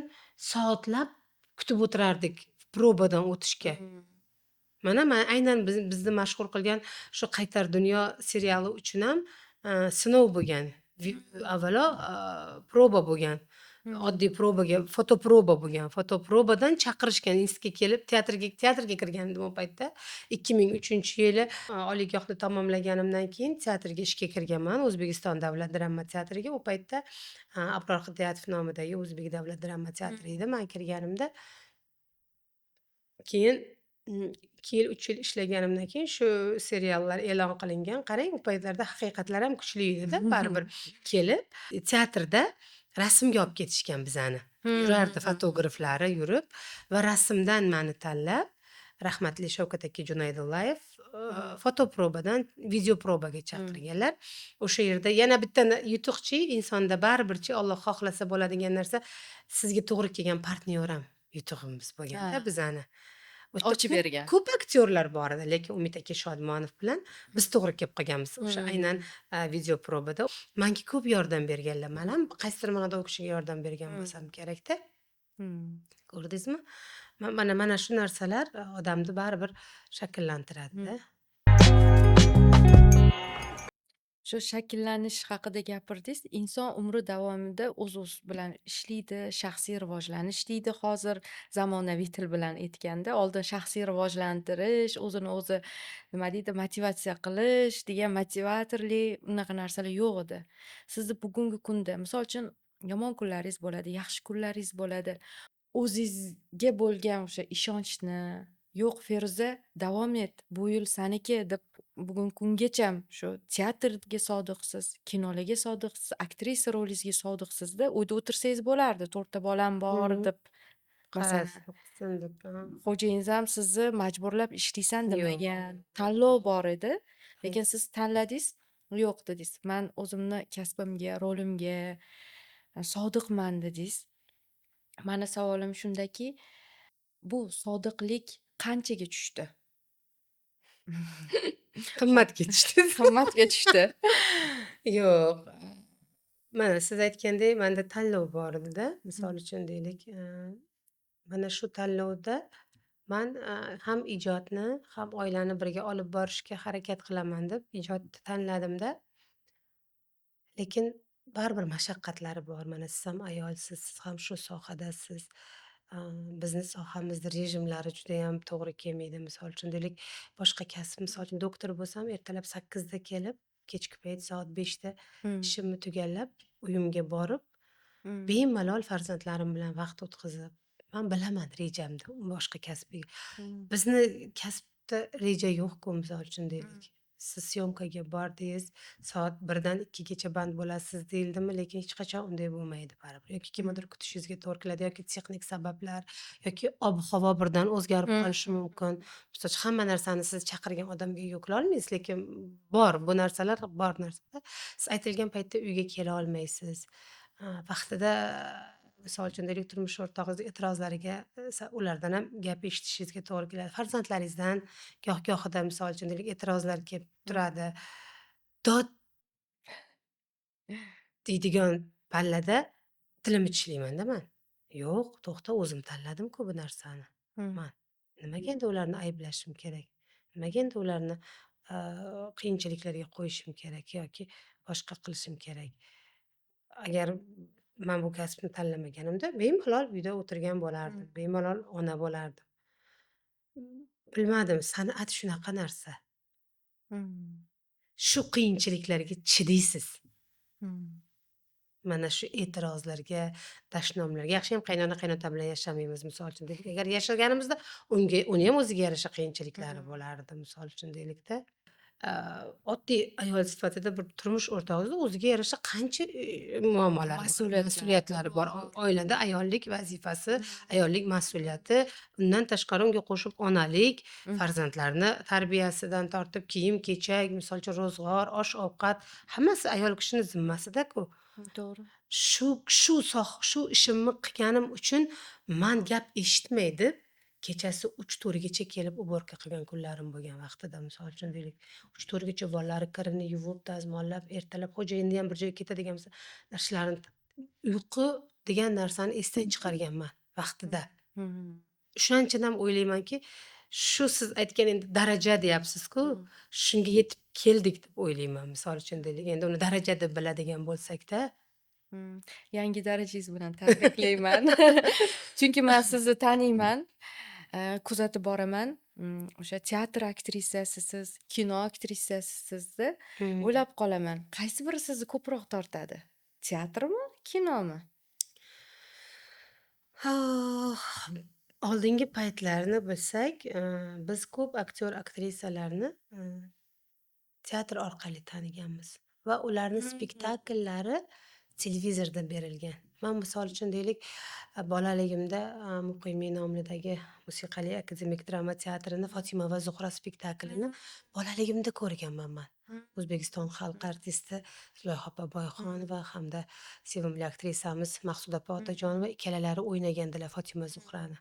soatlab kutib o'tirardik probadan o'tishga. Mana man aynan bizni mashhur qilgan shu "Qaytar dunyo" seriali uchun ham sinov bo'lgan. Avvalo proba bo'lgan. Oddiy probaga fotoproba bo'lgan. Fotoprobadan chaqirishgan, institutga kelib, teatrga kirgandim u paytda. 2003-yili oliygohni tamomlaganimdan keyin teatrga ishga kirganman. O'zbekiston davlat drama teatriga. U paytda Abror Hidoyatov nomidagi O'zbek davlat drama teatri edi man kirganimda. Keyin 2 yil, 3 yil ishlaganimdan keyin shu seriallar e'lon qilingan. Qarang, u paytlarda haqiqatlar ham kuchli edi-da baribir. Kelib, teatrda rasmga olib ketishgan bizani. Yurardi fotograflari yurib va rasmdan mani tanlab, rahmatli Shavkat aka Junaydullayev fotoprobadan videoprobaga chaqirganlar. O'sha yerda yana bitta yutuqchi insonda baribirchi Alloh xohlasa bo'ladigan narsa, sizga to'g'ri kelgan partnyor ham yutug'imiz bo'lganda bizani. U yerda Ochib ko'p bergan. ko'p aktyorlar bor edi, lekin Umid aka Shodmonov bilan biz to'g'ri kelib qolganmiz. O'sha aynan videoprobada. Manga ko'p yordam berganlar. Man ham qaysidir ma'noda u kishiga yordam bergan bo'lsam kerakda. Ko'rdingizmi? Mana shu narsalar odamni baribir shakllantiradi-da. Shu shakllanish haqida gapirdingiz. Inson umri davomida o'z-o'zi bilan ishlaydi, shaxsiy rivojlanish deydi hozir zamonaviy til bilan aytganda. Oldin shaxsiy rivojlantirish, o'zini o'zi, nima deydi, motivatsiya qilish degan motivatorlik, unaqa narsalar yo'q edi. Sizni bugungi kunda, misol uchun, yomon kunlaringiz bo'ladi, yaxshi kunlaringiz bo'ladi. O'zingizga bo'lgan o'sha ishonchni, "Yo'q, Feruza, davom et, bu yil saniki" deb bugungi kungacham shu teatrga sodiqsiz, kinolarga sodiqsiz, aktrisa rolingizga sodiqsizda. Uyda o'tirsangiz bo'lardi, to'rtta bolam bor deb, masalan. Qarz o'qisin deb, ha. Xo'jayingiz ham sizni majburlab ishlaysan Yo'q. demagan. Tanlov bor edi, lekin siz tanladingiz, "Yo'q" dedingiz. "Man o'zimni kasbimga, rolimga sodiqman" dedingiz. Mani savolim shundaki, bu sodiqlik qanchaga tushdi? Qimmatga tushdi. Qimmatga tushdi. Yo'q. Mana siz aytgandek, manda tanlov bor edi-da. Misol uchun deylik, mana shu tanlovda man ham ijodni, ham oilani birga olib borishga harakat qilaman deb ijodni tanladimda. Lekin baribir mashaqqatlari bor. Mana siz ham ayolsiz, siz ham shu sohadasiz. Bizni sohamizda rejimlari judayam to'g'ri kelmaydi. Misol uchun deylik, boshqa kasb, misol uchun, doktor bo'lsam, ertalab 8 da kelib, kechki payt soat 5 da ishimni tugallab, uyimga borib, bemalol farzandlarim bilan vaqt o'tkazib, man bilaman rejamni boshqa kasbga. Bizni kasbda reja yo'q-ku, misol uchun deylik. Siz syomkaga bordingiz, soat 1 dan 2 gacha band bo'lasiz deyildimi, lekin hech qachon unday bo'lmaydi baribir. Yoki kimnidir kutishingizga to'g'ri keladi, yoki texnik sabablar, yoki ob-havo birdan o'zgarib qolishi mumkin. Misol uchun, hamma narsani siz chaqirgan odamga yuklolmaysiz, lekin bor, bu narsalar bor narsada. Siz aytilgan paytda uyga kela olmaysiz. Vaqtida, misol uchun deylik, turmush o'rtog'ingiz e'tirozlariga ulardan ham gap eshitishingizga to'g'ri keladi. Farzandlaringizdan goh-gohida, misol uchun deylik, e'tirozlar kelib turadi. Dod deydigan pallada tilimni tishlaymanda man. Yo'q, to'xta, o'zim tanladim-ku bu narsani. Man nimaga endi ularni ayblashim kerak? Nimaga endi ularni qiyinchiliklarga qo'yishim kerak yoki boshqa qilishim kerak? Agar man bu kasbni tanlamaganimda, bemalol uyda o'tirgan bo'lardim, bemalol ona bo'lardim. Bilmadim, san'at shunaqa narsa. Shu qiyinchiliklarga chidaysiz. Mana shu e'tirozlarga, dashnomlarga. Yaxshiyam qaynona, qaynota bilan yashamaymiz, misol uchun deylik. Agar yashaganimizda unga, uni ham o'ziga yarasha qiyinchiliklari bo'lardi, misol uchun deylikda. Oddiy ayol sifatida bir turmush o'rtog'ingizni o'ziga yarasha qancha muammolar bor, Mas'uliyatlar. mas'uliyatlari bor. Oilada ayollik vazifasi, ayollik mas'uliyati, undan tashqari unga qo'shib onalik, farzandlarni tarbiyasidan tortib kiyim-kechak, misol uchun, ro'zg'or, osh-ovqat, hammasi ayol kishini zimmasida-ku. To'g'ri. Shu ishimni qilganim uchun man gap eshitmay deb kechasi 3-4 gacha kelib уборка qilgan kunlarim bo'lgan vaqtida, misol uchun deylik. 3-4 gacha bolalari kirini yuvib, dazmollab, ertalab xo'jayinni ham bir joyga ketadigan bo'lsa, ishlarini, uyqu degan narsani esdan chiqarganman vaqtida. O'shaning uchun ham o'ylaymanki, shu siz aytgan endi daraja deyapsiz-ku, shunga yetib keldik deb o'ylayman, misol uchun deylik. Endi uni daraja deb biladigan bo'lsak-da. Yangi darajangiz bilan tabriklayman. Chunki man sizni taniyman, kuzatib boraman. O'sha teatr aktrisasisiz, kino aktrisasisizda o'ylab qolaman. Qaysi biri sizni ko'proq tortadi? Teatrmi, kinomi? Oh, oldingi paytlarni bilsak, biz ko'p aktyor, aktrisalarni teatr orqali taniganmiz va ularni spektakllari televizorda berilgan. Man, misol uchun deylik, bolaligimda Muqimiy nomidagi Musiqali akademik drama teatrini "Fotima va Zuhra" spektaklini bolaligimda ko'rganman man. O'zbekiston xalq artisti Zulayho opa Boyxonova hamda sevimli aktrisamiz Maqsuda opa Otajonova ikkalalari o'ynagandilar Fotima Zuhrani.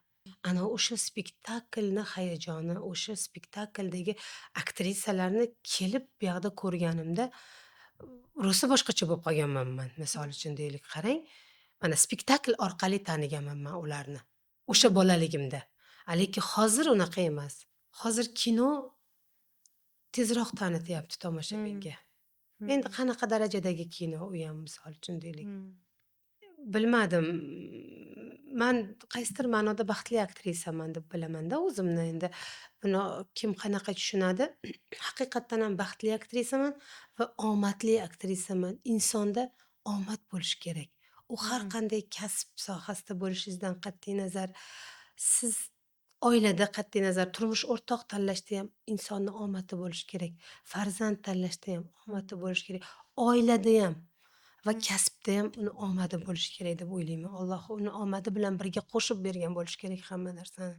Ana o'sha spektaklni hayajoni, o'sha spektakldagi aktrisalarni kelib bu yoqda ko'rganimda rosa boshqacha bo'lib qolganman man. Misol uchun deylik, qarang, mana spektakl orqali taniganman man ularni. O'sha bolaligimda. A lekin hozir unaqa emas. Hozir kino tezroq tanityapti tomoshabinga. Endi qanaqa darajadagi kino u ham, misol uchun deylik. Bilmadim. Man qaysidir ma'noda baxtli aktrisaman deb bilaman-da o'zimni endi. Buni kim qanaqa tushunadi? Haqiqatdan ham baxtli aktrisaman va omadli aktrisaman. Insonda omad bo'lishi kerak. U har qanday kasb sohasida bo'lishingizdan qat'iy nazar, siz oilada qat'iy nazar, turmush o'rtoq tanlashda ham insonni omadi bo'lishi kerak. Farzand tanlashda ham omadi bo'lishi kerak. Oilada ham va kasbda ham uni omadi bo'lishi kerak deb o'ylayman. Alloh uni omadi bilan birga qo'shib bergan bo'lishi kerak hamma narsani.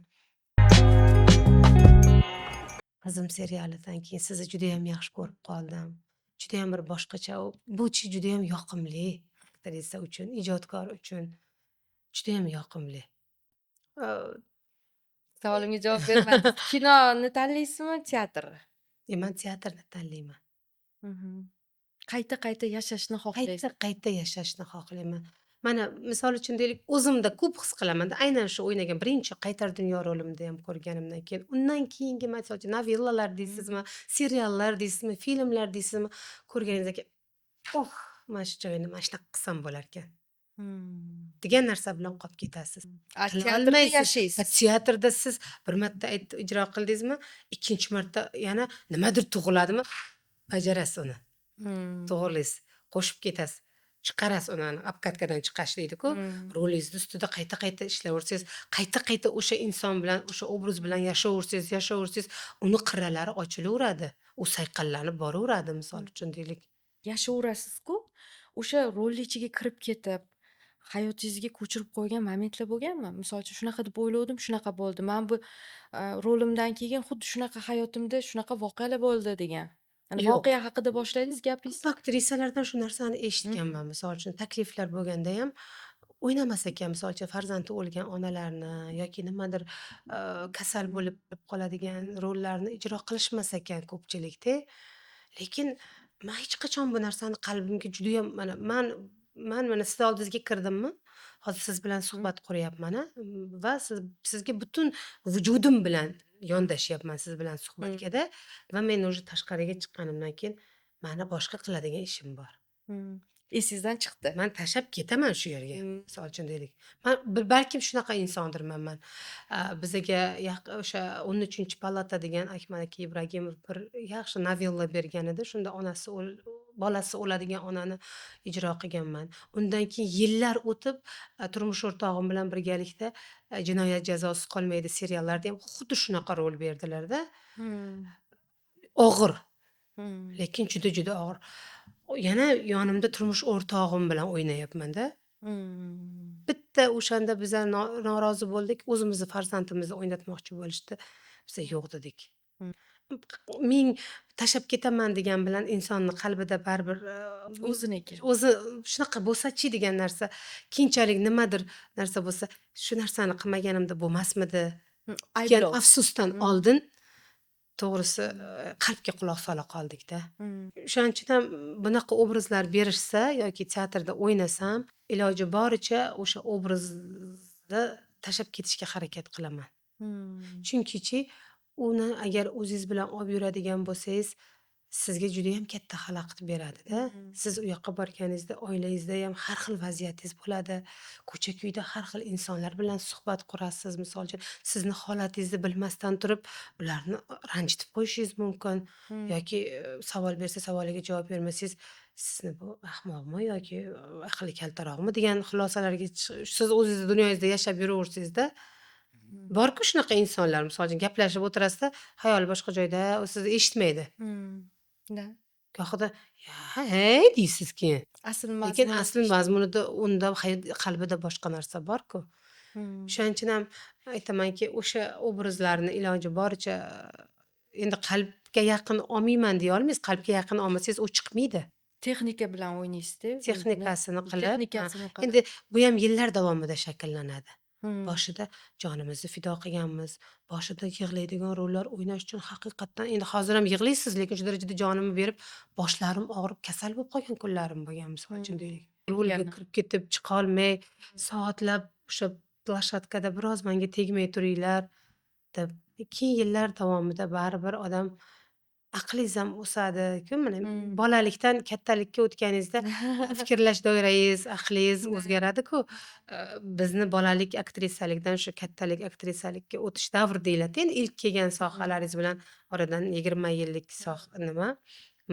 "Qizim" serialidan keyin sizni judayam yaxshi ko'rib qoldim. Judayam bir boshqacha, bu judayam yoqimli aktrisa uchun, ijodkor uchun judayam yoqimli. Savolimga javob bermadingiz. Kinoni tanlaysizmi, teatrni? Man teatrni tanlayman. Qayta-qayta yashashni xohlaysiz. Qayta-qayta yashashni xohlayman. Mana, misol uchun deylik, o'zimda ko'p his qilamanda, aynan shu o'ynagan birinchi "Qaytar dunyo" rolimda ham ko'rganimdan keyin, undan keyingi, misol uchun, novellalar deysizmi, seriallar deysizmi, filmlar deysizmi, ko'rganingizdan keyin, "Oh, mana shu joyini mana shunaqa qilsam bo'larkan" degan narsa bilan qolib ketasiz. A Qila teatrda olmaysiz. Yashaysiz. Teatrda siz bir marta ijro qildingizmi, ikkinchi marta yana nimadir tug'iladimi, bajarasiz uni. To'g'rilaysiz, qo'shib ketasiz. Chiqarasiz uni, ani обкатка dan chiqarish deydi-ku. Rolingizni ustida qayta-qayta ishlayversangiz, qayta-qayta o'sha inson bilan, o'sha obraz bilan yashayversangiz, yashayversangiz, uni qirralari ochilaveradi. U sayqallanib boraveradi, misol uchun deylik. Yashayverasiz-ku, o'sha rolni ichiga kirib ketib, hayotingizga ko'chirib qo'ygan momentlar bo'lganmi? Misol uchun, shunaqa deb o'ylovdim, shunaqa bo'ldi. Man bu rolimdan keyin xuddi shunaqa hayotimda shunaqa voqealar bo'ldi degan. Hani Yo'q. voqea haqida boshladingiz gapingizni. Ko'p aktrisalardan shu narsani eshitganman. Misol uchun, takliflar bo'lgandayam o'ynamas ekan. Misol uchun, farzandi o'lgan onalarni yoki nimadir kasal bo'lib qoladigan rollarni ijro qilishmas ekan ko'pchilikda. Lekin man hech qachon bu narsani qalbimga judayam, mana man mana sizni oldingizga kirdimmi, hozir siz bilan suhbat quryapman a va sizga butun vujudim bilan yondashyapman siz bilan suhbatga-da va men уже tashqariga chiqqanimdan keyin mani boshqa qiladigan ishim bor. Esingizdan chiqdi. Man tashlab ketaman shu yerga. Misol uchun deylik. Man balkim shunaqa insondirman man. Bizaga o'sha "13-palata" degan Akmal aka Ibragimov bir yaxshi novella bergan edi. Shunda onasi bolasi o'ladigan onani ijro qilganman. Undan keyin yillar o'tib, turmush o'rtog'im bilan birgalikda "Jinoyat jazosiz qolmaydi" seriallarida ham xuddi shunaqa rol berdilar-da. Og'ir. Lekin juda-juda og'ir. Yana yonimda turmush o'rtog'im bilan o'ynayapman-da. Bitta o'shanda biza norozi bo'ldik. O'zimizni farzandimizni o'ynatmoqchi bo'lishdi. Biza yo'q dedik. Ming tashlab ketaman degan bilan insonni qalbida baribir O'ziniki. O'zi shunaqa bo'lsa-chi degan narsa, keyinchalik nimadir narsa bo'lsa, shu narsani qilmaganimda bo'lmasmidi degan Ayblov. Afsusdan oldin, to'g'risi, qalbga quloq sola qoldikda. O'shaning uchun ham bunaqa obrazlar berishsa yoki teatrda o'ynasam, iloji boricha o'sha obrazni tashlab ketishga harakat qilaman. Chunkichi, uni agar o'zingiz bilan olib yuradigan bo'lsangiz, sizga judayam katta xalaqit beradida. Siz u yoqqa borganingizda oilangizda ham har xil vaziyatingiz bo'ladi. Ko'cha-ko'yda har xil insonlar bilan suhbat qurasiz. Misol uchun, sizni holatingizni bilmasdan turib, ularni ranjitib qo'yishingiz mumkin yoki savol bersa, savoliga javob bermasangiz, sizni bu ahmoqmi yoki aqli kaltaroqmi degan xulosalarga siz o'zingizni dunyongizda yashab yuraversangizda, borku shunaqa insonlar, misol uchun, gaplashib o'tirasizda, xayoli boshqa joyda, u sizni eshitmaydi. Да. Gohida "Ya, hey" deysiz keyin. Asl Lekin mazmuni asl mazmunida unda qalbida boshqa narsa bor-ku. O'shaning uchun ham aytamanki, o'sha obrazlarni iloji boricha endi qalbga yaqin olmayman deya olmaysiz. Qalbga yaqin olmasangiz, u chiqmaydi. Texnika bilan o'ynaysizda. Texnikasini qilib, ha. Texnikasini qilib. Endi bu ham yillar davomida shakllanadi. Boshida jonimizni fido qilganmiz. Boshida yig'laydigan rollar o'ynash uchun haqiqatdan, endi hozir ham yig'laysiz, lekin shu darajada jonimni berib, boshlarim og'rib, kasal bo'lib qolgan kunlarim bo'lgan, misol uchun deylik. Rolga kirib ketib chiqolmay, soatlab o'sha площадка da biroz menga tegmay turinglar deb. Keyin yillar davomida baribir odam aqlingiz ham o'sadi-ku, mana bolalikdan kattalikka o'tganingizda fikrlash doirangiz, aqlingiz o'zgaradi-ku. Bizni bolalik aktrisalikdan shu kattalik aktrisalikka o'tish davri deyiladi. Endi ilk kelgan sohalaringiz bilan oradan 20 yillik nima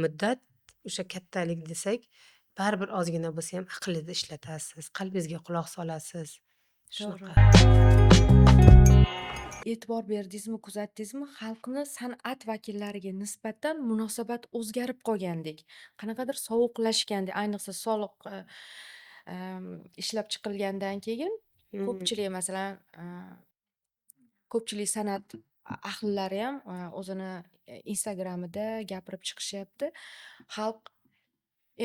muddat, o'sha kattalik desak, baribir ozgina bo'lsa ham aqlingizni ishlatasiz, qalbingizga quloq solasiz. To'g'ri. Shunaqa. E'tibor berdingizmi, kuzatdingizmi, xalqni san'at vakillariga nisbatan munosabat o'zgarib qolgandek. Qanaqadir sovuqlashgandek, ayniqsa soliq ishlab chiqilgandan keyin ko'pchilik, masalan, ko'pchilik san'at ahllari ham o'zini Instagramida gapirib chiqishyapti. Xalq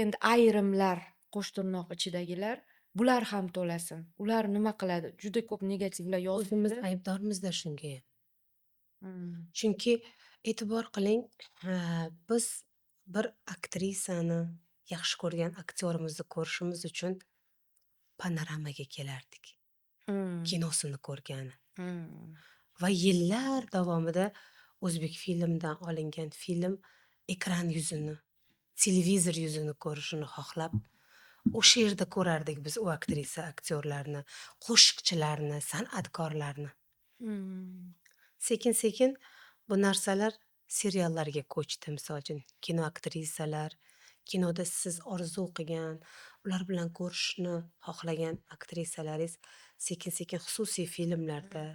endi ayrimlar, qo'shtirnoq ichidagilar, bular ham to'lasin. Ular nima qiladi? Juda ko'p negativlar O'zimiz yozibdi. Aybdormizda shunga ham. Chunki e'tibor qiling, biz bir aktrisani, yaxshi ko'rgan aktyorimizni ko'rishimiz uchun Panoramaga kelardik. Kinosini ko'rgani. Va yillar davomida "O'zbekfilmdan" olingan film ekran yuzini, televizor yuzini ko'rishini xohlab, o'sha yerda ko'rardik biz u aktrisa, aktyorlarni, qo'shiqchilarni, san'atkorlarni. Sekin-sekin bu narsalar seriallarga ko'chdi, misol uchun. Kino aktrisalar, kinoda siz orzu qilgan, ular bilan ko'rishishni xohlagan aktrisalaringiz sekin-sekin xususiy filmlarda,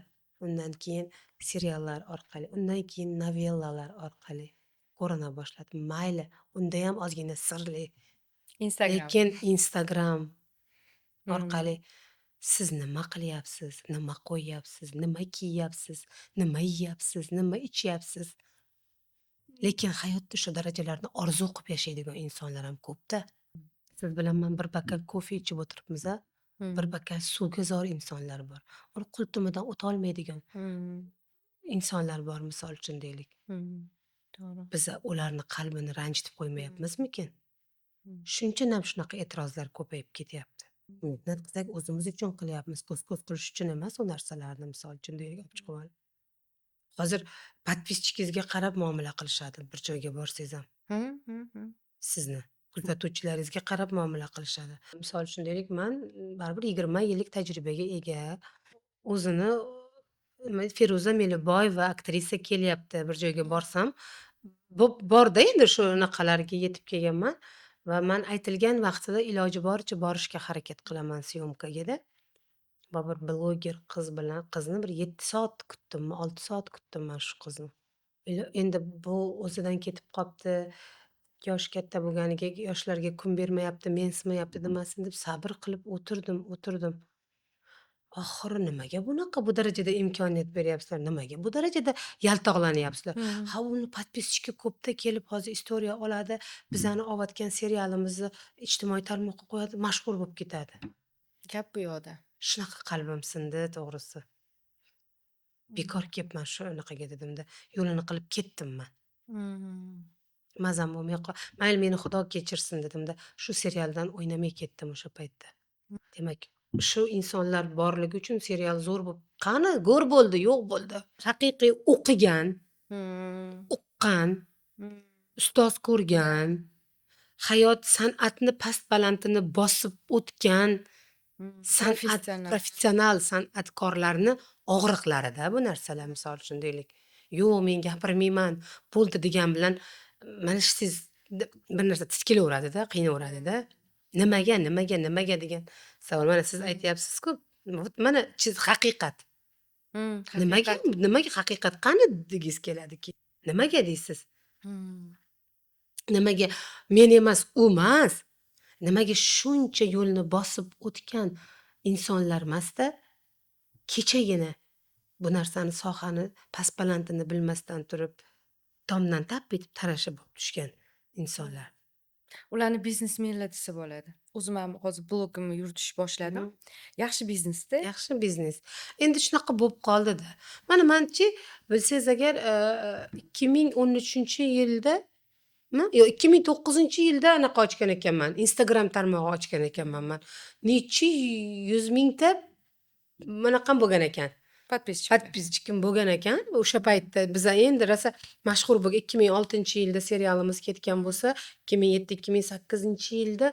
undan keyin seriallar orqali, undan keyin novellalar orqali ko'rina boshladi. Mayli, undayam ozgina sirli. Instagram. Lekin Instagram orqali siz nima qilyapsiz, nima qo'yyapsiz, nima kiyyapsiz, nima yeyapsiz, nima ichyapsiz. Lekin hayotda shu darajalarni orzu qilib yashaydigan insonlar ham ko'p-da. Siz bilan man bir bokal kofe ichib o'tiribmiz-a, bir bokal suvga zor insonlar bor. Uni qultumidan o'tolmaydigan insonlar bor, misol uchun deylik. To'g'ri. Biza ularni qalbini ranjitib qo'ymayapmizmikin? Shuning uchun ham shunaqa e'tirozlar ko'payib ketyapti. Mehnat qilsak, o'zimiz uchun qilyapmiz, ko'z-ko'z qilish uchun emas u narsalarni, misol uchun deylik, olib chiqib olib. Hozir подписчик ingizga qarab muomala qilishadi bir joyga borsangiz ham. Hı hı hı. Sizni kuzatuvchilaringizga qarab muomala qilishadi. Misol uchun deylik, man baribir 20 yillik tajribaga ega, o'zini nima Feruza Meliboyeva aktrisa kelyapti, bir joyga borsam, borda endi shu anaqalarga yetib kelganman va man aytilgan vaqtida iloji boricha borishga harakat qilaman съёмка gada. Va bir bloger qiz bilan qizni bir 7 soat kutdimmi, 6 soat kutdim man shu qizni. Endi bu o'zidan ketib qolibdi, yoshi katta bo'lganiga yoshlarga kun bermayapti, mensimayapti demasin deb sabr qilib o'tirdim, o'tirdim. Oxiri nimaga bunaqa bu darajada imkoniyat beryapsizlar? Nimaga bu darajada yaltoqlanyapsizlar? Ha, uni подписчики ko'pda, kelib hozir история oladi, bizani olayotgan serialimizni ijtimoiy tarmoqqa qo'yadi, mashhur bo'lib ketadi. Gap bu yoqda. Shunaqa qalbim sindi, to'g'risi. Bekor kelibman shu anaqaga dedimda. Yo'lini qilib ketdim man. Mazam bo'lmay, mayli, meni Xudo kechirsin dedimda. Shu serialdan o'ynamay ketdim o'sha paytda. Demak, shu insonlar borligi uchun serial zo'r bo'lib, qani, go'r bo'ldi, yo'q bo'ldi. Haqiqiy o'qigan, uqqan, ustoz ko'rgan, hayot san'atni past balandini bosib o'tgan san'at Professional. Professional san'atkorlarni og'riqlarida bu narsalar, misol uchun, deylik. Yo'q, men gapirmayman, bo'ldi degan bilan mana shu siz bir narsa titkilaveradida, qiynaveradida. Nimaga, nimaga, nimaga degan savol. Mana siz aytyapsiz-ku, вот mana haqiqat. Nimaga, Haqiqat. Nimaga haqiqat qani degingiz keladiki. Nimaga deysiz? Nimaga men emas, u emas. Nimaga shuncha yo'lni bosib o'tgan insonlar emasda, kechagina bu narsani, sohani past balandini bilmasdan turib, tomdan tap etib tarasha bo'lib tushgan insonlar. Ularni biznesmenlar desa bo'ladi. O'zim ham hozir blogimni yuritish boshladim. Yaxshi biznesda. Yaxshi biznes. Endi shunaqa bo'lib qoldida. Mana manchi, bilsangiz agar, 2013-yildami? Yo'q, 2009-yilda anaqa ochgan ekanman. Instagram tarmog'i ochgan ekanman man. Necha yuz mingta bunaqam bo'lgan ekan. Подписчик. Подписчик im bo'lgan ekan. O'sha paytda biza endi rosa mashhur bo'lgan, 2006-yilda serialimiz ketgan bo'lsa, 2007-2008-yilda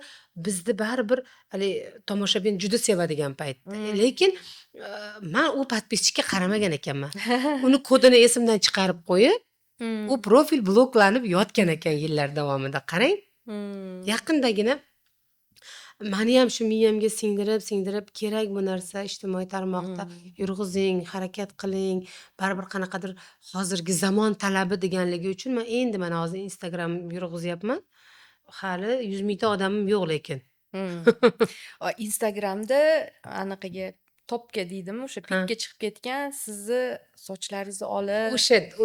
bizni baribir haligi tomoshabin juda sevadigan paytda. Lekin man u подписчик ka qaramagan ekanman. Uni kodini esimdan chiqarib qo'yib, u profil bloklanib yotgan ekan yillar davomida. Qarang. Yaqindagina maniyam shu miyamga singdirib, singdirib kerak bu narsa, ijtimoiy tarmoqda yurg'izing, harakat qiling, baribir qanaqadir hozirgi zamon talabi deganligi uchun man endi mana hozir Instagram yurg'izyapman. Hali 100 mingta odamim yo'q lekin. Instagramda anaqaga, topga deydimi, o'sha Ha. пик ka chiqib ketgan, sizni sochlaringizni olib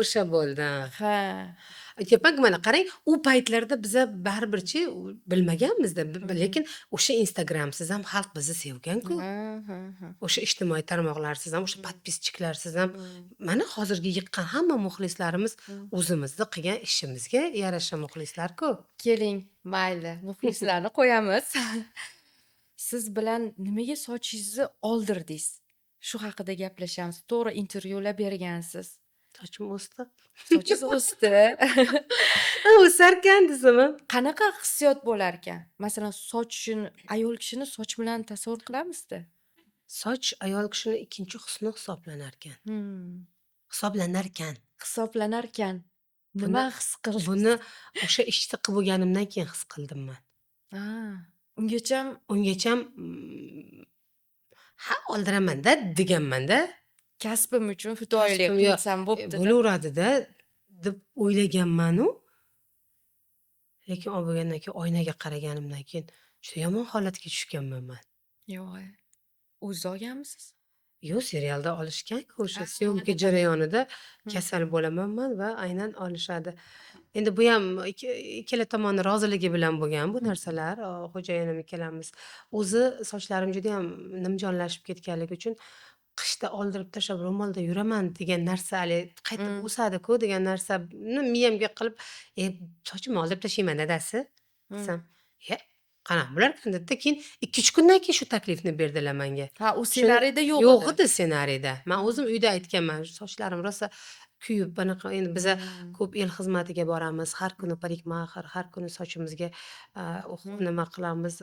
O'sha bo'ldi. Ha. Aytyapman-ku, mana qarang, u paytlarda biza baribirchi bilmaganmizda, lekin o'sha Instagramsiz ham xalq bizni sevgan-ku. Ha, ha, ha. O'sha ijtimoiy tarmoqlarsiz ham, o'sha подписчик larsiz ham mana hozirgi yiqqan hamma muxlislarimiz o'zimizni qilgan ishimizga yarasha muxlislar-ku. Keling, mayli, muxlislarni qo'yamiz. Siz bilan nimaga sochingizni oldirdingiz? Shu haqida gaplashamiz. To'g'ri, intervyular bergansiz. Sochim o'sdi. Sochingiz o'sdi. Ha, o'sarkan desam-a. Qanaqa hissiyot bo'larkan? Masalan, sochini, ayol kishini soch bilan tasavvur qilamizda. Soch ayol kishini ikkinchi husni hisoblanarkan. Hisoblanarkan. Hisoblanarkan. Buni Nima his qildingiz? Buni o'sha ishni qilib bo'lganimdan keyin his qildim man. Ha, ungacham Ungacham ha, oldiramanda deganman-da. Kasbim uchun fidoyilik Kasbim yo'q, qilsam bo'pti-da. Bo'laveradida deb o'ylaganman-u. Lekin olib bo'lgandan keyin, oynaga qaraganimdan keyin juda yomon holatga tushganman man. Yo'q, e. O'ziz olganmisiz? Yo'q, serialda olishgan-ku, o'sha съёмка Anaqa. Jarayonida kasal bo'laman man va aynan olishadi. Endi buyam ikkala tomonni roziligi bilan bo'lgan bu narsalar. Xo'jayinim ikkalamiz. O'zi sochlarim judayam nimjonlashib ketganligi uchun qishda oldirib tashlab ro'molda yuraman degan narsa, haligi qaytib o'sadi-ku degan narsani miyamga qilib, "E, sochimni oldirib tashlayman, dadasi" desam, "Ye, qanaqa bo'larkan" dedida, keyin 2-3 kundan keyin shu taklifni berdilar menga. Ha, u Shuni ssenariyda yo'q yo'q edi. Edi ssenariyda. Man o'zim uyda aytganman, sochlarim rosa kuyib, bunaqa, endi biza ko'p el xizmatiga boramiz, har kuni парикмахер, har kuni sochimizga nima qilamiz,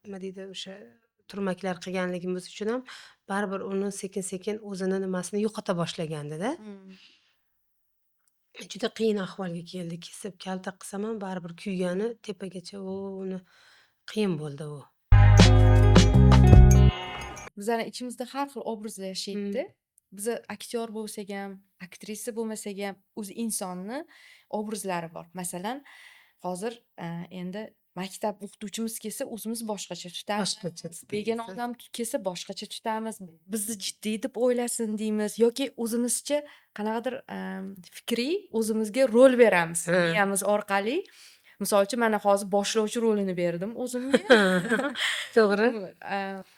nima deydi, o'sha turmaklar qilganligimiz uchun ham baribir uni sekin-sekin o'zini nimasini yo'qota boshlagandi-da. Juda qiyin ahvolga keldi. Kesib, kalta qilsam ham baribir kuygani tepagacha u uni qiyin bo'ldi u. Bizani ichimizda har xil obrazlar yashaydi. Biza aktyor bo'lsak ham, aktrisa bo'lmasak ham, o'zi insonni obrazlari bor. Masalan, hozir, endi Maktab o'qituvchimiz kelsa, o'zimiz boshqacha tutamiz. Boshqacha Begona tutamiz. Odam kelsa boshqacha tutamiz. Bizni jiddiy deb o'ylasin deymiz yoki o'zimizcha qanaqadir fikriy o'zimizga rol beramiz miyamiz orqali. Misol uchun, mana hozir boshlovchi rolini berdim o'zimga. To'g'ri.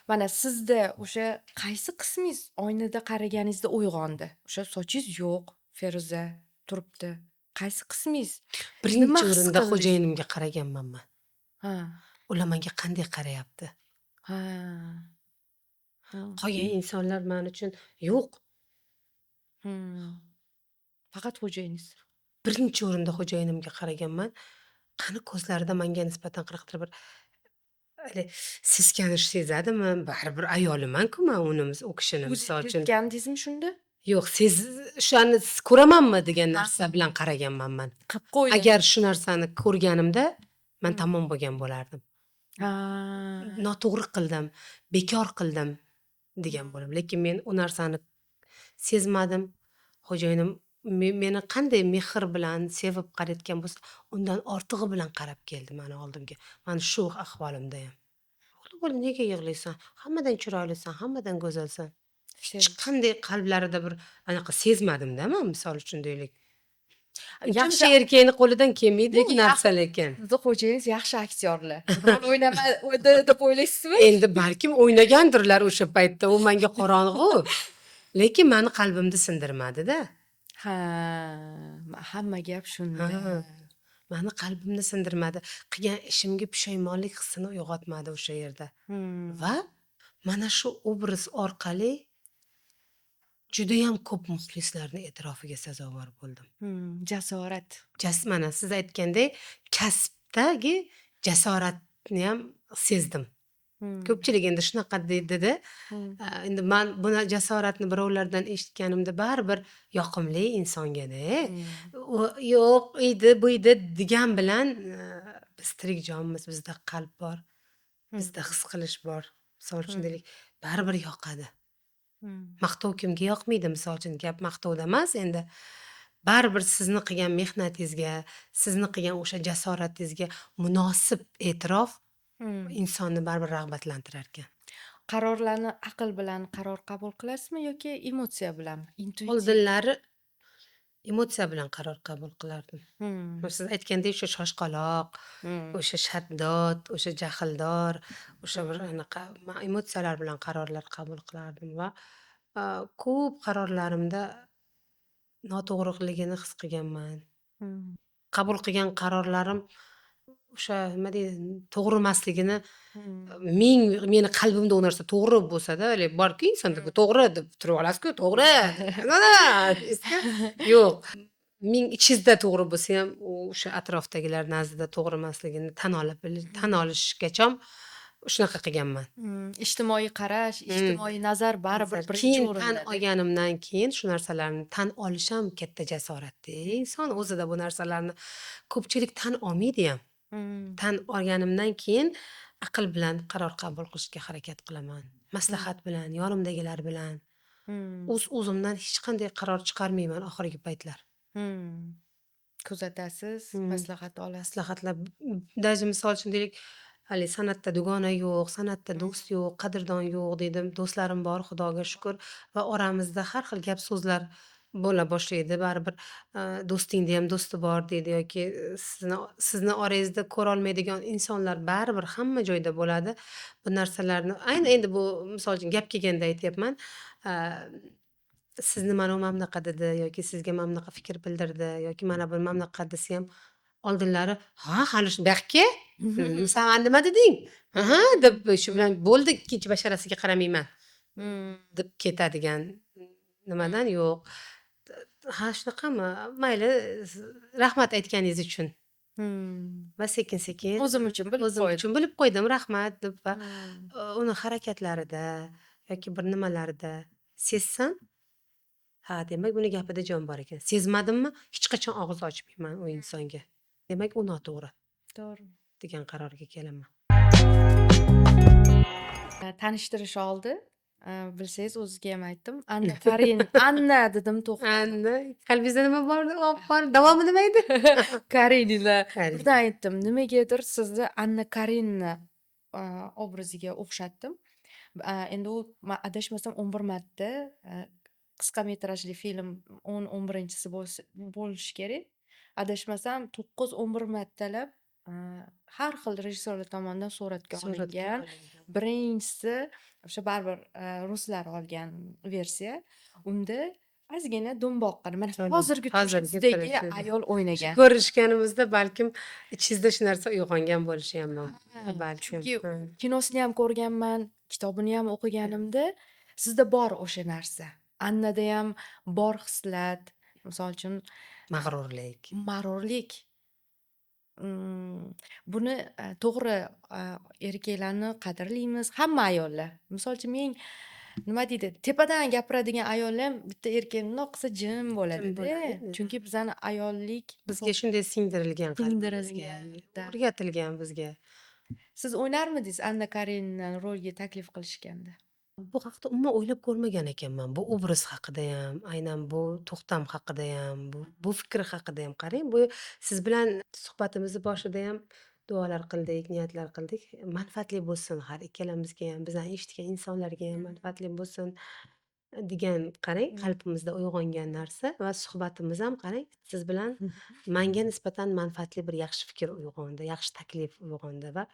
Mana sizda o'sha qaysi qismingiz oynada qaraganingizda uyg'ondi? O'sha sochingiz yo'q, Feruza turibdi. Qaysi qismingiz? Birinchi Nima his o'rinda qildingiz? Xo'jayinimga qaraganman man. Ular menga qanday qarayapti? Ha. Ha. Qolgan insonlar man uchun yo'q. Faqat xo'jayiningiz. Birinchi o'rinda xo'jayinimga qaraganman. Qani, ko'zlarida menga nisbatan qanaqadir bir hali seskanish sezadimi? Baribir ayoliman-ku man uni, u kishini, misol O'zingiz uchun. seskandingizmi shunda? Yo'q, o'shani ko'ramanmi degan narsa bilan qaraganman man. Qilib qo'ydi. Agar shu narsani ko'rganimda, man tamom bo'lgan bo'lardim. Noto'g'ri qildim, bekor qildim degan bo'laman. Lekin men u narsani sezmadim. Xo'jayinim meni qanday mehr bilan sevib qarayotgan bo'lsa, undan ortig'i bilan qarab keldi mani oldimga. Mana shu ahvolimdayam. "O'g'lim, bo'ldi, nega yig'laysan? Hammadan chiroylisan, hammadan go'zalsan." Hech qanday qalblarida bir anaqa sezmadim-da man, misol uchun deylik. Yaxshi. Yaxshi, erkakni qo'lidan kelmaydi u Lekin narsa lekin. Sizni xo'jayingiz yaxshi aktyorlar. Rol o'ynamadi deb o'ylaysizmi? Endi balkim o'ynagandirlar o'sha paytda, u menga qorong'u. Lekin mani qalbimni sindirmadi-da. Ha, hamma gap shunda. Ha. Mani qalbimni sindirmadi. Qilgan ishimga pushaymonlik hissini uyg'otmadi o'sha yerda. Va mana shu obraz orqali judayam ko'p muxlislarni e'tirofiga sazovor bo'ldim. Jasorat. Mana siz aytgandek, kasbdagi jasoratni ham sezdim. Ko'pchilik endi shunaqa deydida. Endi man buni, jasoratni birovlardan eshitganimda baribir yoqimli insonga-da. U yo'q edi, bu edi degan bilan biz tirik jonmiz, bizda qalb bor, bizda his qilish bor. Misol uchun deylik, baribir yoqadi. Maqtov kimga yoqmaydi, misol uchun, gap maqtovda emas endi. Baribir sizni qilgan mehnatingizga, sizni qilgan o'sha jasoratingizga munosib e'tirof insonni baribir rag'batlantirar ekan. Qarorlarni aql bilan qaror qabul qilasizmi yoki emotsiya bilanmi? Intuitsiya. Oldinlari emotsiya bilan qaror qabul qilardim. Siz aytgandek, o'sha shoshqaloq, o'sha shaddod, o'sha jahldor, o'sha bir anaqa, man emotsiyalar bilan qarorlar qabul qilardim va ko'p qarorlarimda noto'g'riligini his qilganman. Qabul qilgan qarorlarim o'sha, nima deydi, to'g'ri emasligini ming meni qalbimda u narsa to'g'ri bo'lsa-da, haligi borku insonda, to'g'ri deb turib olasiz-ku, to'g'ri deysizku. Yo'q. Ming ichingizda to'g'ri bo'lsa ham, u o'sha atrofdagilar nazdida to'g'ri emasligini tan olib tan olishgacha shunaqa qilganman. Ijtimoiy qarash, ijtimoiy nazar baribir Nazar. birinchi Keyin tan o'rinda. olganimdan keyin shu narsalarni tan olish ham katta jasoratda. Inson o'zida bu narsalarni ko'pchilik tan olmaydi ham. Tan olganimdan keyin aql bilan qaror qabul qilishga harakat qilaman. Maslahat bilan, yonimdagilar bilan. O'z o'zimdan hech qanday qaror chiqarmayman oxirgi paytlar. Kuzatasiz, maslahat olasiz. Maslahatlar, даже misol uchun deylik, haligi san'atda dugona yo'q, san'atda do'st yo'q, qadrdon yo'q dedim. Do'stlarim bor, Xudoga shukur, va oramizda har xil gap so'zlar bo'la boshlaydi. Baribir do'stingni ham do'sti bor deydi yoki sizni orangizda ko'rolmaydigan insonlar baribir hamma joyda bo'ladi. Bu narsalarni ayni endi bu, misol uchun, gap kelganda aytyapman. Sizni mana u mana bunaqa dedi yoki sizga mana bunaqa fikr bildirdi yoki mana bu mana bunaqa desa ham, oldinlari "Ha, hali shu buyoqqa san nima deding? Aha" deb, shu bilan bo'ldi, ikkinchi basharasiga qaramayman deb ketadigan nimadan yo'q. Ha, shunaqami? Mayli, rahmat aytganingiz uchun. Va sekin-sekin O'zim uchun bilib o'zim qo'ydim. Uchun bilib qo'ydim, rahmat deb va uni harakatlarida yoki bir nimalarida sezsam, ha, demak, buni gapida jon bor ekan. Sezmadimmi, hech qachon og'iz ochmayman u insonga. Demak, u noto'g'ri degan qarorga kelaman. Tanishtirish oldi Bilsangiz, o'zizga ham aytdim. Anna Karin, Anna dedim, to'xtadim. Anna, qalbingizda nima bor? Bor, davomi nima edi? Karenina. Karin. Birdan aytdim, nimagadir sizni Anna Karenina obraziga o'xshatdim. Endi u, man adashmasam, 11 marta qisqa metrajli film, 10-11-chisi bo'lishi kerak. Adashmasam, 9-11 martalab har xil rejissyorlar tomonidan suratga Suratga olingan. olingan. Birinchisi o'sha baribir ruslar olgan versiya. Unda ozgina do'mboqqina, mana hozirgi Hozirgi turishdagi turishida. ayol o'ynagan. Ko'rishganimizda balkim ichingizda shu narsa uyg'ongan bo'lishi ham mumkin. Ha, Balkim. chunki kinosini ham ko'rganman, kitobini ham o'qiganimda sizda bor o'sha narsa. Annada ham bor xislat, misol uchun Mag'rurlik. Mag'rurlik. Buni to'g'ri, erkaklarni qadrlaymiz, hamma ayollar. Misol uchun, men, nima deydi, tepadan gapiradigan ayollar ham bitta erkak bundoq qilsa jim Jim bo'ladi-da. bo'ladi. Chunki bizani ayollik Bizga shunday singdirilgan qalbimizga, Singdirilgan, да. o'rgatilgan bizga. Siz o'ynarmidingiz Anna Kareninani rolga taklif qilishganda? Bu haqida umuman o'ylab ko'rmagan ekanman. Bu obraz haqidayam, aynan bu to'xtam haqidayam, bu fikr haqidayam. Qarang, bu siz bilan suhbatimizni boshidayam duolar qildik, niyatlar qildik. Manfaatli bo'lsin har ikkalamizga ham, bizani eshitgan insonlarga ham manfaatli bo'lsin degan, qarang, qalbimizda uyg'ongan narsa va suhbatimiz ham, qarang, siz bilan manga nisbatan manfaatli bir yaxshi fikr uyg'ondi, yaxshi taklif uyg'ondi va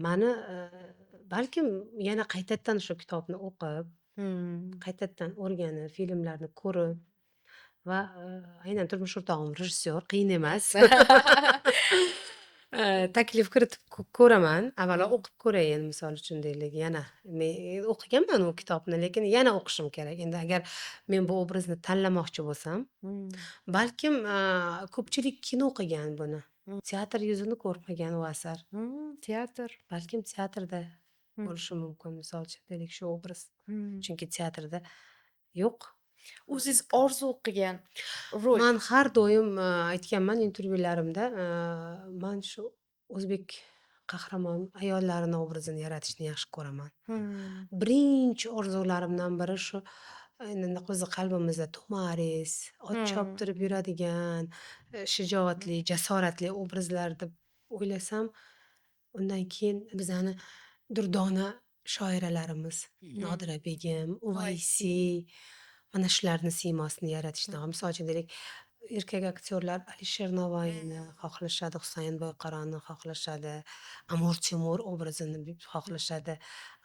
mani balkim yana qaytadan shu kitobni o'qib, qaytadan o'rganib, filmlarni ko'rib va aynan turmush o'rtog'im rejissyor, qiyin emas. Taklif kiritib ko'raman. Avvalo o'qib ko'rayin, misol uchun deylik, yana. Men o'qiganman u kitobni, lekin yana o'qishim kerak. Endi agar men bu obrazni tanlamoqchi bo'lsam, balkim ko'pchilik kino qilgan buni. Teatr yuzini ko'rmagan u asar. Teatr. Balkim teatrda bo'lishi mumkin, misol uchun deylik, shu obraz. Chunki teatrda yo'q. O'zingiz orzu qilgan rol. Man har doim aytganman intervyularimda, man shu o'zbek qahramon ayollarini obrazini yaratishni yaxshi ko'raman. Birinchi orzularimdan biri shu, endi o'zi qalbimizda To'maris, ot choptirib yuradigan, shijoatli, jasoratli obrazlar deb o'ylasam, undan keyin bizani durdona shoiralarimiz Nodira Begim, Uvaysiy, mana shularni siymosini yaratishni, misol uchun deylik, erkak aktyorlar Alisher Navoiyni xohlashadi, Husayn Boyqaroni xohlashadi, Amir Temur obrazini xohlashadi.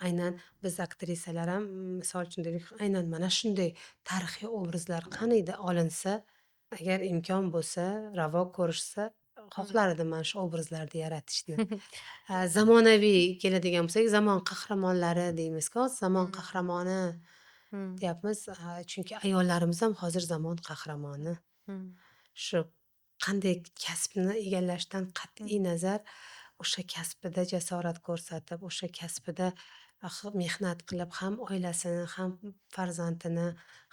Aynan biz aktrisalar ham, misol uchun deylik, aynan mana shunday tarixiy obrazlar qaniydi olinsa, agar imkon bo'lsa, ravo ko'rishsa, xohlar edim mana shu obrazlarni yaratishni. Zamonaviy keladigan bo'lsak, zamon qahramonlari deymiz-ku, zamon qahramoni deyapmiz. Chunki ayollarimiz ham hozir zamon qahramoni. Shu qanday kasbni egallashdan qat'iy nazar, o'sha kasbida jasorat ko'rsatib, o'sha kasbida mehnat qilib, ham oilasini, ham farzandini,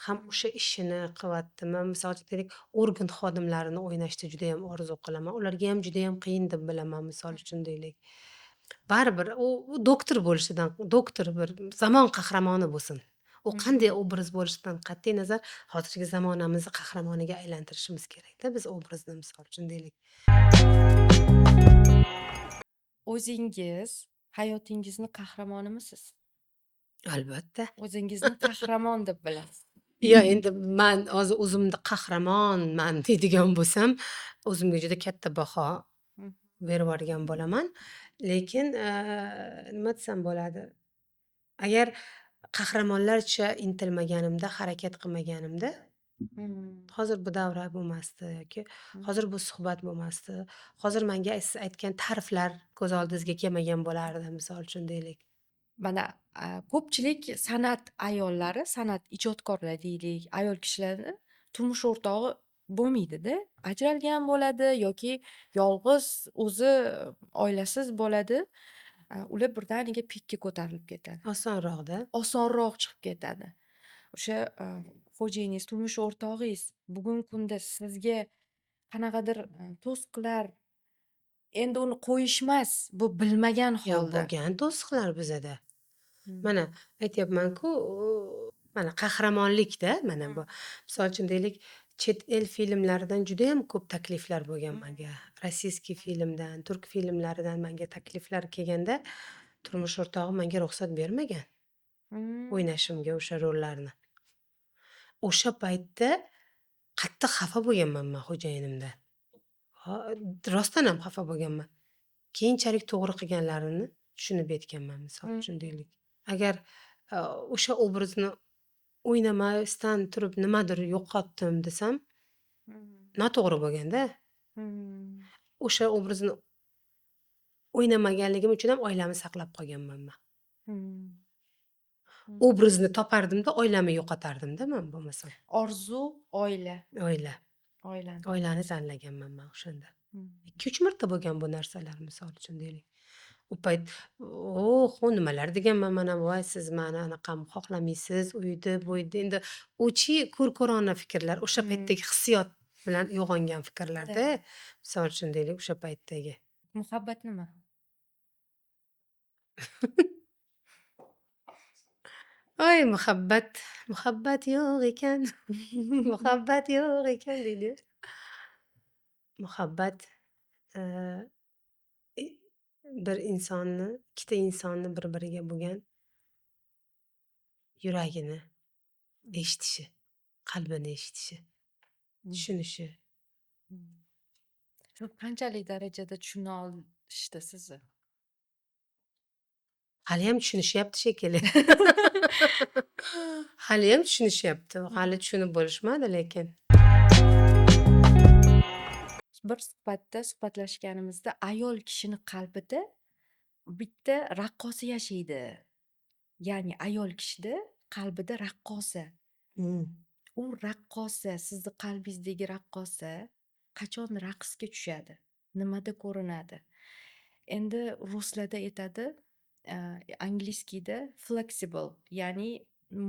ham o'sha ishini qilyapti. Man, misol uchun deylik, organ xodimlarini o'ynashni judayam orzu qilaman. Ularga ham judayam qiyin deb bilaman, misol uchun deylik. Baribir u doktor bo'lishidan, doktor bir zamon qahramoni bo'lsin. U qanday obraz bo'lishidan qat'iy nazar, hozirgi zamonamizni qahramoniga aylantirishimiz kerakda biz obrazni, misol uchun deylik. O'zingiz hayotingizni qahramonimisiz? Albatta. O'zingizni qahramon deb bilasiz. Yo, endi man hozir o'zimni qahramonman deydigan bo'lsam, o'zimga juda katta baho berib yuborgan bo'laman. Lekin nima desam bo'ladi? Agar qahramonlarcha intilmaganimda, harakat qilmaganimda, hozir bu davra bo'lmasdi yoki hozir bu suhbat bo'lmasdi. Hozir menga siz aytgan ta'riflar ko'z oldingizga kelmagan bo'lardi, misol uchun deylik. Mana, ko'pchilik san'at ayollari, san'at ijodkorlar deylik, ayol kishilarni turmush o'rtog'i bo'lmaydi-da. Ajralgan bo'ladi yoki yolg'iz o'zi, oilasiz bo'ladi. Ular birdaniga пик ka ko'tarilib ketadi. Osonroqda. Osonroq chiqib ketadi. O'sha xo'jayiningiz, turmush o'rtog'ingiz bugungi kunda sizga qanaqadir to'siqlar, endi uni qo'yishmas, bu bilmagan Yo'q, holda. bo'lgan to'siqlar bizada. Mana aytyapman-ku, mana qahramonlik-da mana bu. Misol uchun deylik, chet el filmlaridan judayam ko'p takliflar bo'lgan manga. Российский filmdan, turk filmlaridan manga takliflar kelganda, turmush o'rtog'im menga ruxsat bermagan o'ynashimga o'sha rollarni. O'sha paytda qattiq xafa bo'lganman man xo'jayinimdan. Rostdan ham xafa bo'lganman. Keyinchalik to'g'ri qilganlarini tushunib yetganman, misol uchun deylik. Agar o'sha obrazni o'ynamasdan turib nimadir yo'qotdim desam, noto'g'ri bo'lganda. O'sha obrazni o'ynamaganligim uchun ham oilamni saqlab qolganman man. Obrazni topardimda, oilamni yo'qotardim-da man bo'lmasam. Orzu, oila. Oila. Oilani. Oilani tanlaganman man o'shanda. 2-3 marta bo'lgan bu narsalar, misol uchun deylik. U payt oh, nimalar deganman man ham, voy siz mani anaqamni xohlamaysiz, u edi, bu edi. Endi uchi ko'r-ko'rona fikrlar, o'sha paytdagi hissiyot bilan uyg'ongan fikrlarda, misol uchun deylik, o'sha paytdagi. Muhabbat nima? Oy muhabbat, muhabbat yo'q ekan. Muhabbat yo'q ekan deydi. Muhabbat bir insonni, ikkita insonni bir-biriga bo'lgan yuragini eshitishi, qalbini eshitishi, tushunishi. Siz qanchalik darajada tushuna olishdi sizni? Haliyam tushunishyapti shekilli. Haliyam tushunishyapti. Hali tushunib bo'lishmadi lekin. Bir suhbatda suhbatlashganimizda ayol kishini qalbida bitta raqqosa yashaydi. Ya'ni ayol kishida qalbida raqqosa. U raqqosa, sizni qalbingizdagi raqqosa qachon raqsga tushadi? Nimada ko'rinadi? Endi ruslarda aytadi, angliyskiyda flexible, ya'ni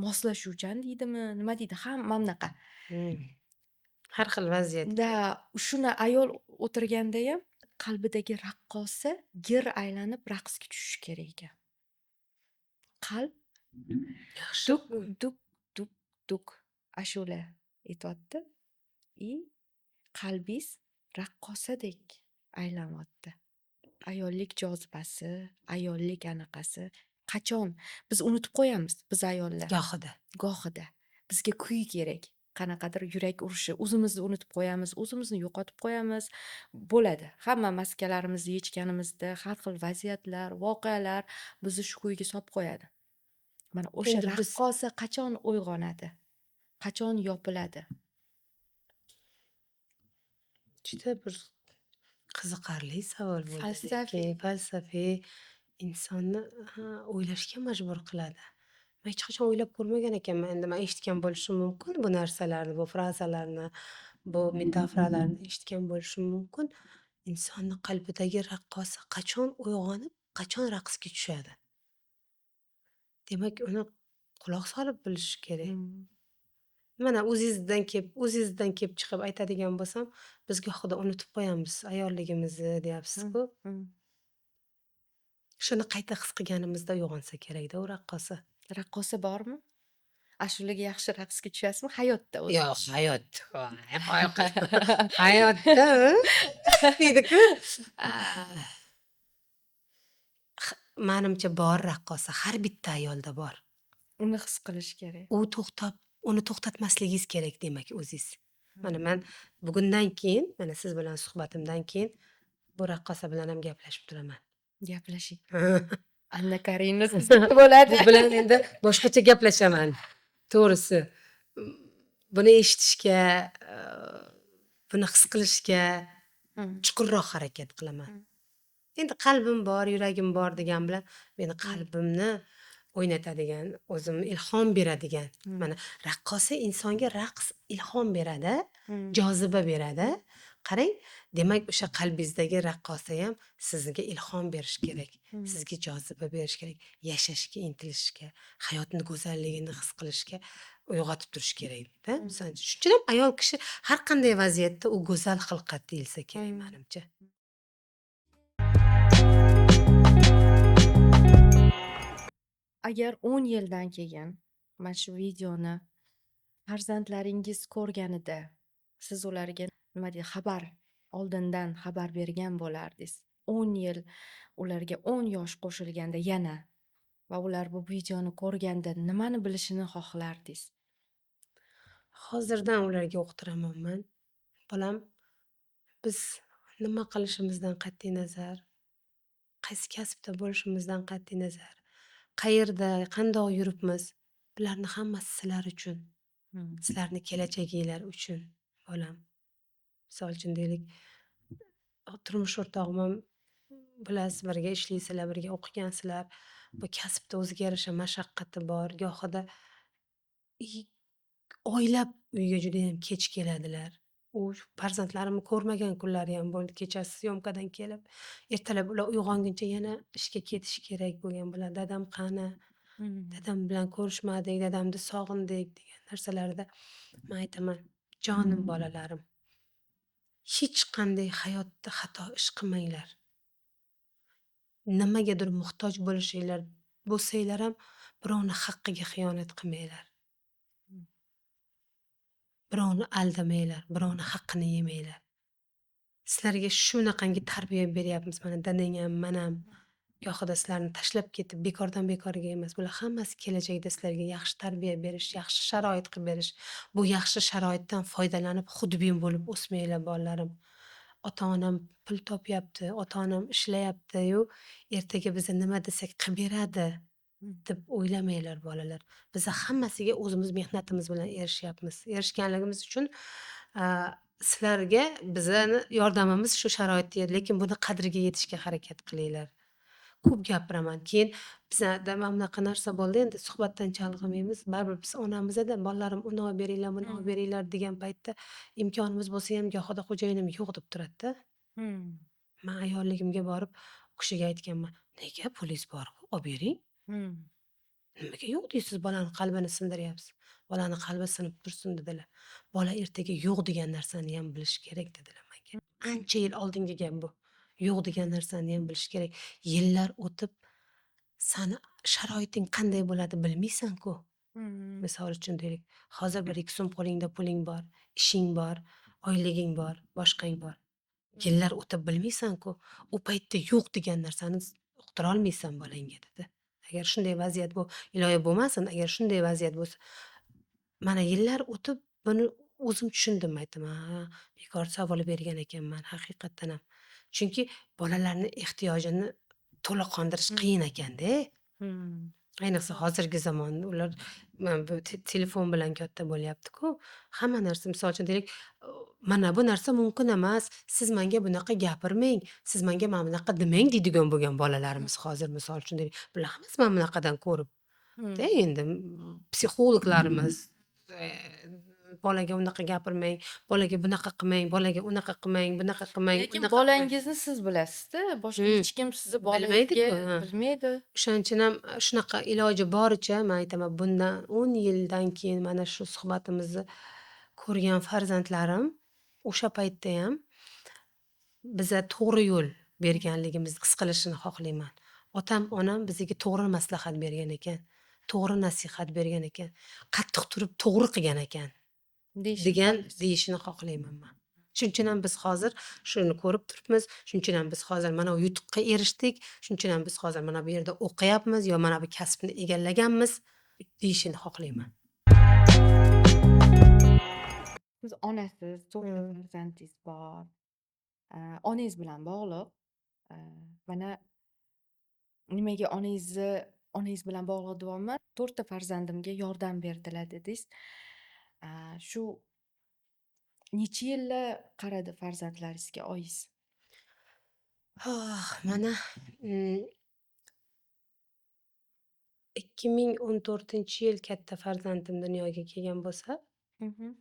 moslashuvchan deydimi, nima deydi, hamma bunaqa. Har xil vaziyat. Da, shuni ayol o'tirganda ham qalbidagi raqqosa gir aylanib raqsga tushishi kerak ekan. Qalb duk duk duk duk ashula aytyapti. I qalbingiz raqqosadek aylanyapti. Ayollik jozibasi, ayollik anaqasi qachon biz unutib qo'yamiz biz ayollar. Gohida. Gohida. Bizga kuy kerak. Qanaqadir yurak urishi, o'zimizni unutib qo'yamiz, o'zimizni yo'qotib qo'yamiz. Bo'ladi. Hamma maskalarimizni yechganimizda har xil vaziyatlar, voqealar bizni shu kuyga solib qo'yadi. Mana o'sha raqqosa qachon uyg'onadi? Qachon yopiladi? Juda bir qiziqarli savol bo'ldi. Falsafiy. Falsafiy insonni o'ylashga majbur qiladi. Men hech qachon o'ylab ko'rmagan ekanman. Endi men eshitgan bo'lishim mumkin bu narsalarni, bu frazalarni, bu metaforalarni eshitgan bo'lishim mumkin. Insonni qalbidagi raqqosa qachon uyg'onib, qachon raqsga tushadi? Demak, uni quloq solib bilish kerak. Mana o'zingizdan kelib chiqib aytadigan bo'lsam, biz gohida unutib qo'yamiz ayolligimizni deyapsiz-ku. Shuni qayta his qilganimizda uyg'onsa kerakda u raqqosa. Raqqosa bormi? Ashulaga yaxshi raqsga tushasizmi hayotda o'zi? Yo'q, hayot. Hayotda deydi-ku. Menimcha bor raqqosa, har bitta ayolda bor. Uni his qilish kerak. U to'xtab, uni to'xtatmasligingiz kerak demak o'zingiz. Mana men bugundan keyin, mana siz bilan suhbatimdan keyin bu raqqosa bilan ham gaplashib turaman. Gaplashing. Anna Karenina sizniki bo'ladi. Bu bilan endi boshqacha gaplashaman. To'g'risi, buni eshitishga, buni his qilishga chuqurroq harakat qilaman. Endi qalbim bor, yuragim bor degan bilan meni qalbimni o'ynatadigan, o'zimni ilhom beradigan. Mana raqqosa insonga raqs ilhom beradi, joziba beradi. Qarang, demak o'sha qalbingizdagi raqqosa ham sizga ilhom berish kerak, sizga joziba berish kerak, yashashga intilishga, hayotning go'zalligini his qilishga uyg'otib turish kerak-da. Masalan, shuning uchun ham ayol kishi har qanday vaziyatda u go'zal xilqat deyilsa kerak menimcha. Agar 10 yildan keyin mana shu videoni farzandlaringiz ko'rganida, siz ularga nima deydi, xabar, oldindan xabar bergan bo'lardingiz. 10 yil ularga 10 yosh qo'shilganda yana va ular bu videoni ko'rganda nimani bilishini xohlardingiz? Hozirdan ularga uqtiraman man. Bolam, biz nima qilishimizdan qat'iy nazar, qaysi kasbda bo'lishimizdan qat'iy nazar, qayerda, qandoq yuribmiz, bularni hammasi sizlar uchun. Sizlarni kelajaginglar uchun, bolam. Misol uchun deylik, turmush o'rtog'im ham bilasiz, birga ishlaysizlar, birga o'qigansizlar. Bu kasbda o'ziga yarasha mashaqqati bor. Gohida oylab uyga judayam kech keladilar. U farzandlarimni ko'rmagan kunlari ham bo'ldi. Kechasi syomkadan kelib, ertalab ular uyg'onguncha yana ishga ketishi kerak bo'lgan bo'ladi. Dadam qani? Dadam bilan ko'rishmadik, dadamni sog'indik degan narsalarda man aytaman, jonim bolalarim, hech qanday hayotda xato ish qilmanglar. Nimagadir muhtoj bo'lishinglar bo'lsanglar ham birovni haqqiga xiyonat qilmanglar. Birovni aldamanglar, birovni haqqini yemanglar. Sizlarga shunaqangi tarbiya beryapmiz, mana dadang ham, man ham. Gohida sizlarni tashlab ketib, bekordan bekorga emas. Bular hammasi kelajakda sizlarga yaxshi tarbiya berish, yaxshi sharoit qilib berish. Bu yaxshi sharoitdan foydalanib xudbin bo'lib o'smanglar, bolalarim. Ota-onam pul topyapti, ota-onam ishlayapti-yu, ertaga biza nima desak qilib beradi deb o'ylamanglar, bolalar. Biza hammasiga o'zimiz mehnatimiz bilan erishyapmiz. Erishganligimiz uchun sizlarga bizani yordamimiz shu sharoitda, lekin buni qadriga yetishga harakat qilinglar. Ko'p gapiraman. Keyin bizada mana bunaqa narsa bo'ldi, endi suhbatdan chalg'imaymiz. Baribir biz onamizda bolalarim uni olib beringlar, buni olib beringlar degan paytda imkonimiz bo'lsa ham gohida xo'jayinim yo'q deb turadi-da. Man ayolligimga borib u kishiga aytganman: "Nega pulingiz bor-ku, olib bering. Nimaga yo'q deysiz, bolani qalbini sindiryapsiz. Bolani qalbi sinib tursin" dedilar. Bola ertaga yo'q degan narsani ham bilishi kerak dedilar menga. Ancha yil oldingi gap bu. Yo'q degan narsani ham bilish kerak. Yillar o'tib sani sharoiting qanday bo'ladi bilmaysan-ku. Misol uchun deylik, hozir 1-2 so'm qo'lingda puling bor, ishing bor, oyliging bor, boshqang bor. Yillar o'tib bilmaysan-ku. U paytda yo'q degan narsani uqtira olmaysan bolangga dedi. Agar shunday vaziyat iloyo bo'lmasin, agar shunday vaziyat bo'lsa, mana yillar o'tib buni o'zim tushundim, aytdim, ha, bekor savol bergan ekanman haqiqatdan ham. Chunki bolalarni ehtiyojini to'la qondirish qiyin ekanda. Ayniqsa hozirgi zamonda ular mana bu telefon bilan katta bo'lyapti-ku. Hamma narsa, misol uchun deylik, mana bu narsa mumkin emas, siz menga bunaqa gapirmang, siz menga mana bunaqa demang deydigan bo'lgan bolalarimiz hozir, misol uchun deylik, bular hammasi mana bunaqadan ko'rib. Da endi psixologlarimiz bolaga unaqa gapirmang, bolaga bunaqa qilmang, bolaga unaqa qilmang, bunaqa qilmang, Lekin unaqa qilmang. bolangizni siz bilasiz-da, boshqa hech kim sizni Bilmaydi-ku, bolangizga ha. bilmaydi. O'shaning uchun ham shunaqa iloji boricha man aytaman, bundan 10 yildan keyin mana shu suhbatimizni ko'rgan farzandlarim o'sha paytda ham biza to'g'ri yo'l berganligimizni his qilishini xohlayman. Otam, onam bizga to'g'ri maslahat bergan ekan, to'g'ri nasihat bergan ekan, qattiq turib to'g'ri qilgan ekan Deyishini degan xohlaysiz. deyishini xohlayman man. Shuning uchun ham biz hozir shuni ko'rib turibmiz, shuning uchun ham biz hozir mana bu yutuqqa erishdik, shuning uchun ham biz hozir mana bu yerda o'qiyapmiz yo mana bu kasbni egallaganmiz deyishini xohlayman. Siz onasiz, 4 ta farzandingiz bor. Onangiz bilan bog'liq. Mana nimaga onangiz bilan bog'liq deyapman? 4 ta farzandimga yordam berdilar dedingiz. Shu necha yillar qaradi farzandlaringizga oyingiz? Oh, mana 2014-yil katta farzandim dunyoga kelgan bo'lsa,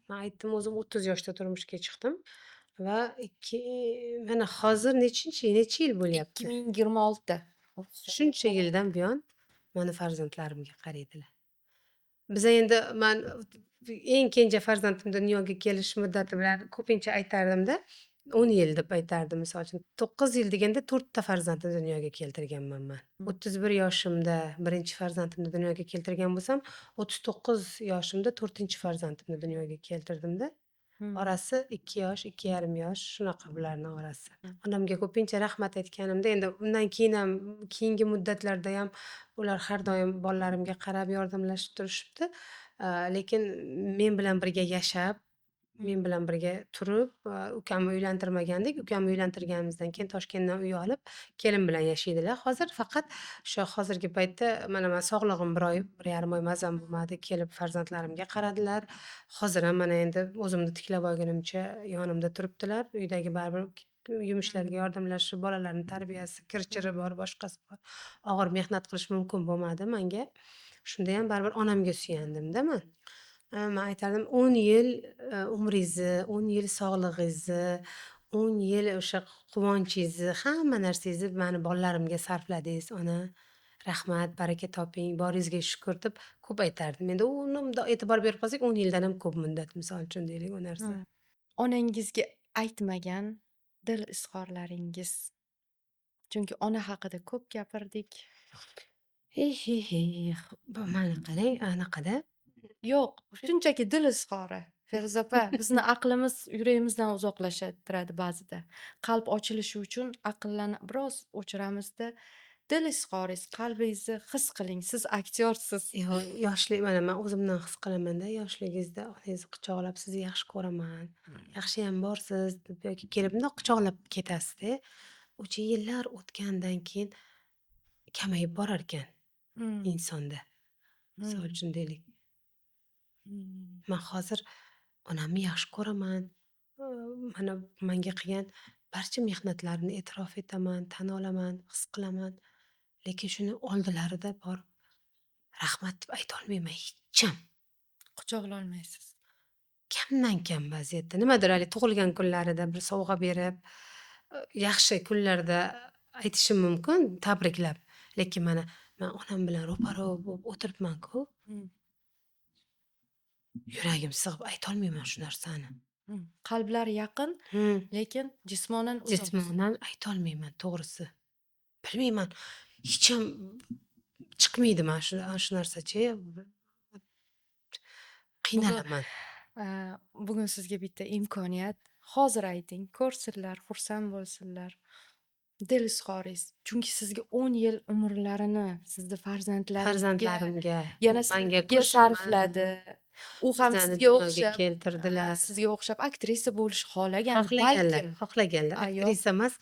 man aytdim, o'zim 30 yoshda turmushga chiqdim va mana hozir nechinchi necha yil bo'lyapti? 2026. Shuncha yildan buyon mani farzandlarimga qaraydilar. Biza endi man eng kenja farzandim dunyoga kelish muddati bilan ko'pincha aytardimda, 10 yil deb aytardim misol uchun. 9 yil deganda 4 ta farzandni dunyoga keltirganman man. 31 yoshimda birinchi farzandimni dunyoga keltirgan bo'lsam, 39 yoshimda 4 farzandimni dunyoga keltirdim-da. Orasi 2 yosh, 2,5 yosh shunaqa bularni orasi. Onamga ko'pincha rahmat aytganimda, endi undan keyin ham, keyingi muddatlarda ham ular har doim bolalarimga qarab yordamlashib turishibdi. Lekin men bilan birga yashab, men bilan birga turib, ukamni uylantirmagandik. Ukamni uylantirganimizdan keyin Toshkentdan uy olib, kelin bilan yashaydilar. Hozir faqat o'sha hozirgi paytda mana man sog'lig'im 1 oy, 1,5 oy mazam bo'lmadi, kelib farzandlarimga qaradilar. Hozir ham mana endi o'zimni tiklab olgunimcha yonimda turibdilar. Uydagi baribir yumushlarga yordamlashib, bolalarni tarbiyasi, kir-chiri bor, boshqasi bor. Og'ir mehnat qilish mumkin bo'lmadi menga. Shunda ham baribir onamga suyandim-da man. Man aytardim, 10 yil umringizni, 10 yil sog'lig'ingizni, 10 yil o'sha quvonchingizni, hamma narsangizni mani bolalarimga sarfladingiz, ona. Rahmat, baraka toping, boringizga shukur deb ko'p aytardim. Endi uni bundoq e'tibor berib qolsak, 10 yildan ham ko'p muddat misol uchun deylik u narsa. Onangizga aytmagan dil izhorlaringiz. Chunki ona haqida ko'p gapirdik. He. Bu mani qarang, anaqada. Yo'q, shunchaki dil izhori. Feruza opa, bizni aqlimiz yuragimizdan uzoqlashtiradi ba'zida. Qalb ochilishi uchun aqllarni biroz o'chiramizda. Dil izhoringiz, qalbingizni his qiling. Siz aktyorsiz. Yo'q, yoshlik mana man o'zimdan his qilaman-da, yoshligingizda onangizni quchoqlab, sizni yaxshi ko'raman, yaxshiyam borsiz deb yoki kelib bundoq quchoqlab ketasiz-da. O'sha yillar o'tgandan keyin kamayib borarkan insonda. Misol uchun deylik. Man hozir onamni yaxshi ko'raman. Mana menga qilgan barcha mehnatlarini e'tirof etaman, tan olaman, his qilaman. Lekin shuni oldilarida borib rahmat deb aytolmayman hecham. Quchoqlolmaysiz. Kamdan kam vaziyatda. Nimadir hali tug'ilgan kunlarida bir sovg'a berib, yaxshi kunlarda aytishim mumkin, tabriklab. Lekin mana man onam bilan ro'paro bo'lib o'tiribman-ku. Yuragim sig'ib aytolmayman shu narsani. Qalblar yaqin, lekin jismonan uzoq. Jismonan aytolmayman, to'g'risi. Bilmayman, hech ham chiqmaydi mana shu narsachi. Qiynalaman. Bugun sizga bitta imkoniyat. Hozir ayting, ko'rsinlar, xursand bo'lsinlar. Dil izhoringiz. Chunki sizga 10 yil umrlarini sizni farzandlaringizga, farzandlarimga, yana manga sizga sarfladi. U ham bizani sizga dunyoga o'xshab, keltirdilar. Sizga o'xshab aktrisa bo'lishni xohlagan, Xohlaganlar, balkim. xohlaganlar. Yo'q. Aktrisa emas,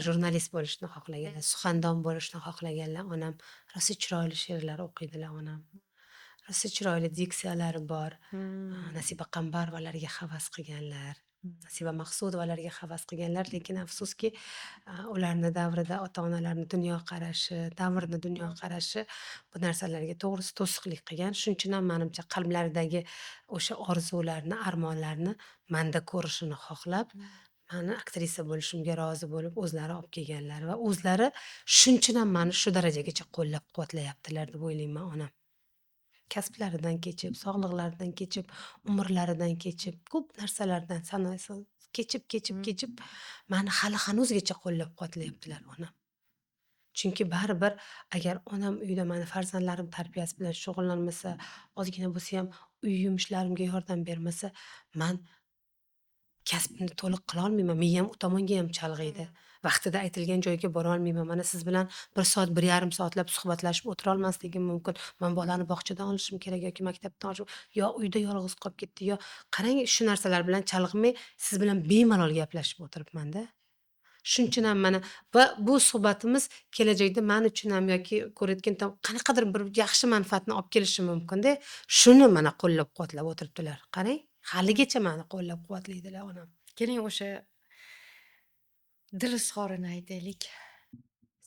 jurnalist bo'lishni xohlaganlar, suxandon bo'lishni xohlaganlar onam. Rosa chiroyli she'rlar o'qiydilar onam. Rosa chiroyli diksiyalari bor. Nasiba Qambarovalarga havas qilganlar. Nasiba Maqsudovalarga havas qilganlar, lekin afsuski, ularni davrida ota-onalarni dunyoqarashi, davrni dunyoqarashi bu narsalarga to'g'risi to'siqlik qilgan. Shuning uchun ham manimcha qalblaridagi o'sha orzularni, armonlarni manda ko'rishini xohlab, mani aktrisa bo'lishimga rozi bo'lib, o'zlari olib kelganlar va o'zlari shuning uchun ham mani shu darajagacha qo'llab-quvvatlayaptilar deb o'ylayman onam. Kasblaridan kechib, sog'liqlaridan kechib, umrlaridan kechib, ko'p narsalardan kechib, kechib, kechib mani hali hanuzgacha qo'llab-quvvatlayaptilar onam. Chunki baribir agar onam uyda mani farzandlarim tarbiyasi bilan shug'ullanmasa, ozgina bo'lsa ham uy yumushlarimga yordam bermasa, man kasbimni to'liq qila olmayman. Miyam u tomonga ham chalg'iydi. Vaqtida aytilgan joyga bora olmayman. Mana siz bilan 1 soat, 1,5 soatlab suhbatlashib o'tira olmasligim mumkin. Man bolani bog'chadan olishim kerak yoki maktabdan olishim, yo uyda yolg'iz qolib ketdi, yo qarang shu narsalar bilan chalg'imay siz bilan bemalol gaplashib o'tiribman-da. Shuning uchun ham mana va bu suhbatimiz kelajakda men uchun ham yoki ko'rayotgan qanaqadir bir yaxshi manfaatni olib kelishi mumkin-da. Shuni mana qo'llab-quvvatlab o'tiribdilar. Qarang, haligacha meni qo'llab-quvvatlaydilar onam. Keling o'sha dil izhorini aytaylik.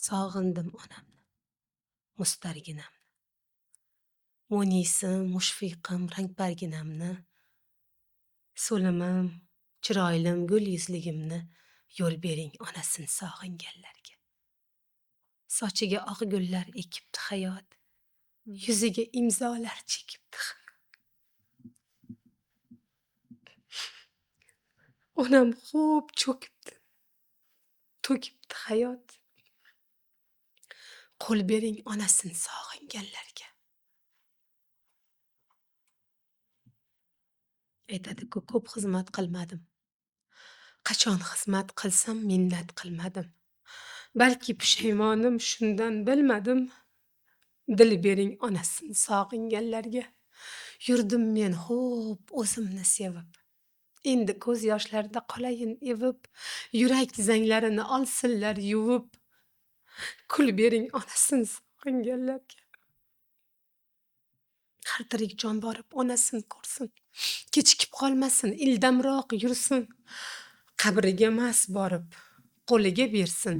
Sog'indim onamni, mustarginamni. Munisim, mushfiqim, rangparginamni. So'limim, chiroylim, gul yuzligimni yo'l bering onasini sog'inganlarga. Sochiga oq gullar ekibdi hayot, yuziga imzolar chekibdi. Onam xo'p cho'kibdi. To'kibdi hayot. Qo'l bering onasini sog'inganlarga. Aytadi-ku, ko'p xizmat qilmadim. Qachon xizmat qilsam minnat qilmadim. Balki pushaymonim shundan bilmadim. Dil bering onasini sog'inganlarga. Yurdim men xo'p o'zimni sevib. Endi ko'z yoshlarda qolayin evib, yurak zanglarini olsinlar yuvib. Kul bering onasini sog'inganlarga. Har tirik jon borib onasini ko'rsin. Kechikib qolmasin, ildamroq yursin. Qabriga emas borib, qo'liga bersin.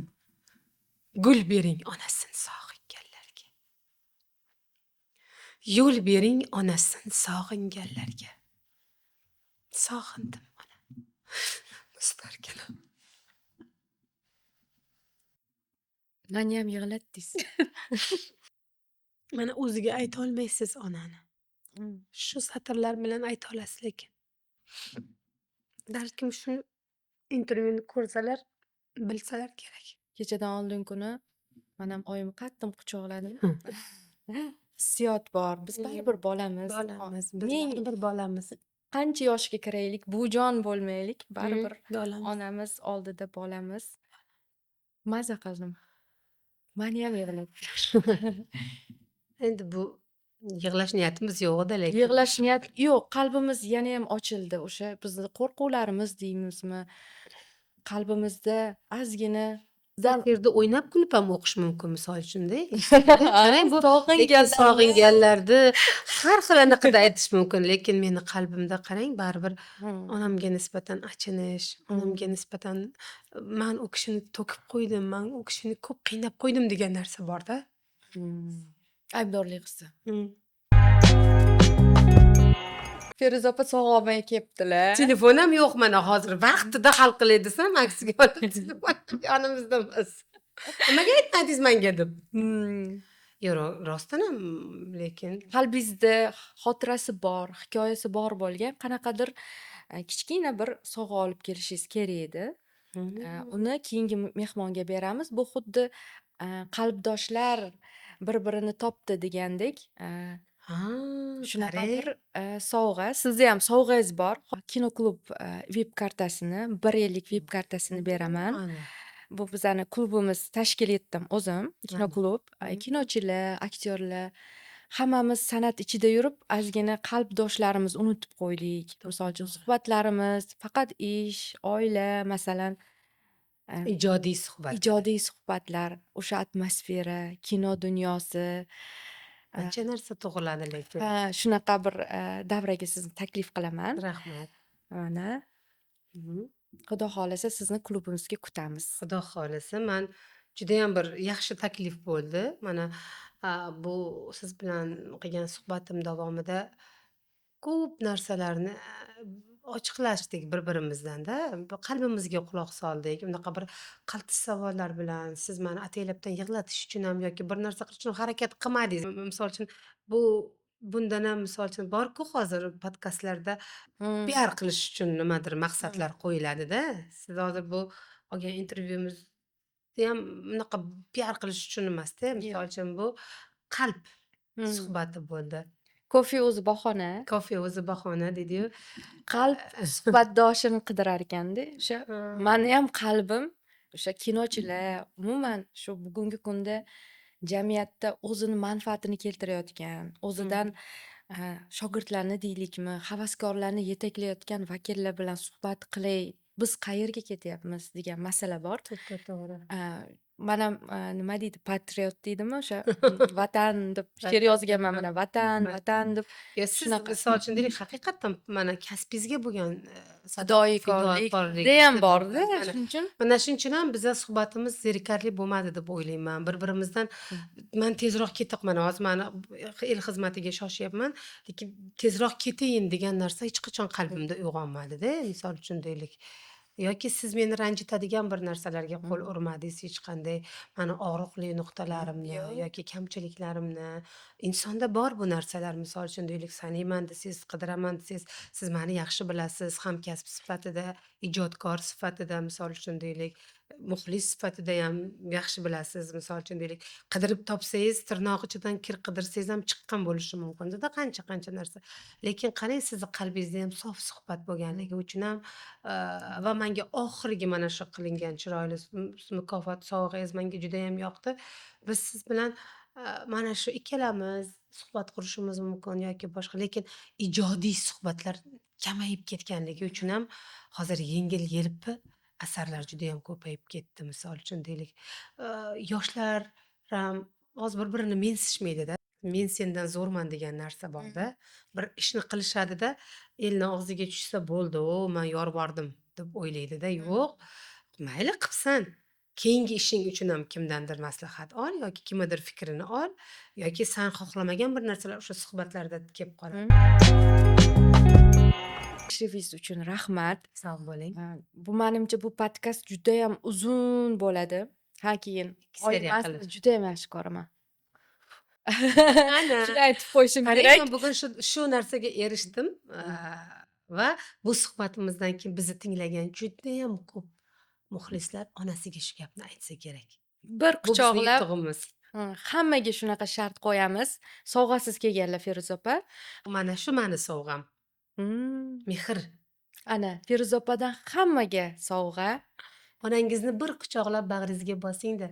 Gul bering onasini sog'inganlarga. Yo'l bering onasini sog'inganlarga. Sog'indim ona. Mustarkanam. Maniyam yig'latdingiz. Mana o'ziga aytolmaysiz onani. Shu satrlar bilan ayta olasiz lekin. Balkim shu intervyuni ko'rsalar, bilsalar kerak. Kechadan oldin kuni manam oyimni qattiq quchoqladim. Hissiyot bor. Biz baribir bolamiz. Bolamiz. Biz baribir bolamiz. Qancha yoshga kiraylik, buvijon bo'lmaylik, baribir Bolamiz. onamiz oldida bolamiz. Maza qildim. Maniyam yig'latdi. Endi bu yig'lash niyatimiz yo'q edi lekin. Yig'lash niyat yo'q, qalbimiz yanayam ochildi. O'sha bizni qo'rquvlarimiz deymizmi? Qalbimizda ozgina Bu yerda o'ynab kulib ham o'qish mumkin misol uchun-da. Qarang, bu lekin sog'inganlarni har xil anaqada aytish mumkin, lekin meni qalbimda qarang, baribir onamga nisbatan achinish, onamga nisbatan man u kishini to'kib qo'ydim, man u kishini ko'p qiynab qo'ydim degan narsa bor-da. Aybdorlik hissi. Feruza opa sog'ib olmay kelibdilar. Telefon ham yo'q mana hozir. Vaqtida hal qilay desam, aksiga olib telefon yonimizda emas. Nimaga aytmadingiz menga deb. Yo'q, rostdan ham lekin Qalbingizda xotirasi bor, hikoyasi bor bo'lgan qanaqadir kichkina bir sovg'a olib kelishingiz kerak edi. Uni keyingi mehmonga beramiz. Bu xuddi qalbdoshlar bir-birini topdi degandek, shunaqa bir sovg'a. Sizni ham sovg'angiz bor. Kinoklub VIP kartasini, 1 yillik VIP kartasini beraman. Bu bizani klubimiz tashkil etdim o'zim. Kinoklub, kinochilar, aktyorlar hammamiz san'at ichida yurib, ozgina qalbdoshlarimiz unutib qo'ydik. Misol uchun suhbatlarimiz faqat ish, oila, masalan, Ijodiy suhbat. Ijodiy suhbatlar, o'sha atmosfera, kino dunyosi. Ancha narsa tug'iladi lekin. Ha, shunaqa bir davraga sizni taklif qilaman. Rahmat. Mana. Xudo xohlasa sizni klubimizga kutamiz. Xudo xohlasa, man judayam bir yaxshi taklif bo'ldi. Mana bu siz bilan qilgan suhbatim davomida ko'p narsalarni ochiqlashdik bir-birimizdan-da. Qalbimizga quloq soldik. Unaqa bir qaltis savollar bilan siz meni ataylabdan yig'latish uchun ham yoki bir narsa qilish uchun harakat qilmadingiz. Misol uchun bundan ham misol uchun bor-ku hozir podkastlarda piar qilish uchun nimadir maqsadlar qo'yiladida. Siz hozir bu olgan intervyumizni ham bunaqa piar qilish uchun emasda. Misol uchun bu qalb suhbati bo'ldi. Kofe o'zi bahona. Kofe o'zi bahona deydi-yu. Qalb suhbatdoshini qidirar ekanda. O'sha meni ham qalbim o'sha kinochilar, umuman shu bugungi kunda jamiyatda o'zini manfaatini keltirayotgan, o'zidan shogirdlarni deylikmi, havaskorlarni yetaklayotgan vakillar bilan suhbat qilay, biz qayerga ketyapmiz degan masala bor. To'g'ri. Man ham nima deydi, patriot deydimi o'sha vatan deb she'r yozganman, mana vatan, vatan deb. Yo, siz Shunaqa. misol uchun deylik, haqiqatdan mana kasbingizga bo'lgan Fidoyikorlik fidokorlik ham borda, shuning uchun. Mana shuning uchun ham biza suhbatimiz zerikarli bo'lmadi deb o'ylayman. Bir-birimizdan man tezroq ketib, mana hozir mani el xizmatiga shoshyapman, lekin tezroq ketayin degan narsa hech qachon qalbimda uyg'onmadida. Misol uchun deylik, Yoki siz meni ranjitadigan bir narsalarga qo'l urmadingiz hech qanday. Mani og'riqli nuqtalarimni Yo'q. yoki kamchiliklarimni. Insonda bor bu narsalar. Misol uchun deylik, sanayman desangiz, qidiraman desangiz, siz mani yaxshi bilasiz, hamkasb sifatida, ijodkor sifatida, misol uchun deylik, muxlis sifatida ham yaxshi bilasiz, misol uchun deylik. Qidirib topsangiz, tirnoq ichidan kir qidirsangiz ham chiqqan bo'lishi mumkin-da qancha-qancha narsa. Lekin qarang, sizni qalbingizda ham sof suhbat bo'lganligi uchun ham va menga oxirgi mana shu qilingan chiroyli mukofot sovg'angiz menga judayam yoqdi. Biz siz bilan mana shu ikkalamiz suhbat qurishimiz mumkin yoki boshqa, lekin ijodiy suhbatlar kamayib ketganligi uchun ham hozir yengil-yelpi asarlar judayam ko'payib ketdi, misol uchun deylik. Yoshlar ham hozir bir-birini mensishmaydi-da. Men sendan zo'rman degan narsa bor-da. Bir ishni qilishadi-da, elni og'ziga tushsa bo'ldi, o man yorvordim deb o'ylaydi-da. Yo'q, mayli qilibsan. Keyingi ishing uchun ham kimdandir maslahat ol yoki kimnidir fikrini ol yoki san xohlamagan bir narsalar o'sha suhbatlarda kelib qoladi. Tashrifingiz uchun rahmat. Sog' bo'ling. Bu manimcha bu podkast judayam uzun bo'ladi. Ha, keyin Ikki seriya oyim qilib. Sizni judayam yaxshi ko'raman. Ana. Shuni aytib qo'yishim Qarang, kerak. men bugun shu narsaga erishdim, va bu suhbatimizdan keyin bizni tinglagan judayam ko'p muxlislar onasiga shu gapni aytsa kerak. Bir Bu bizni quchoqlab yutug'imiz. Hammaga shunaqa shart qo'yamiz. Sovg'asiz kelganlar, Feruza opa. Mana shu mani sovg'am. Mehr. Ana, Feruza opadan hammaga sovg'a. Onangizni bir quchoqlab bag'ringizga bosing-da,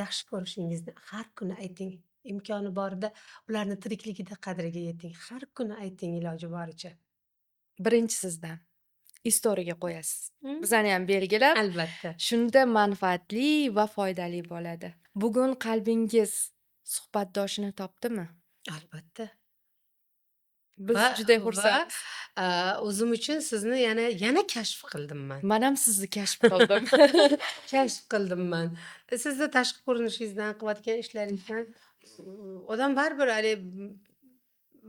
yaxshi ko'rishingizni har kuni ayting. Imkoni borida ularni tirikligida qadriga yeting. Har kuni ayting iloji boricha. Birinchi sizdan. Istoriyaga qo'yasiz. Bizani ham belgilab. Albatta. Shunda manfaatli va foydali bo'ladi. Bugun qalbingiz suhbatdoshini topdimi? Albatta. Biz juda Va xursandmiz. o'zim uchun sizni yana kashf qildim man. Man ham sizni kashf qildim. Kashf qildim man. Sizni tashqi ko'rinishingizdan, qilayotgan ishlaringizdan odam baribir haligi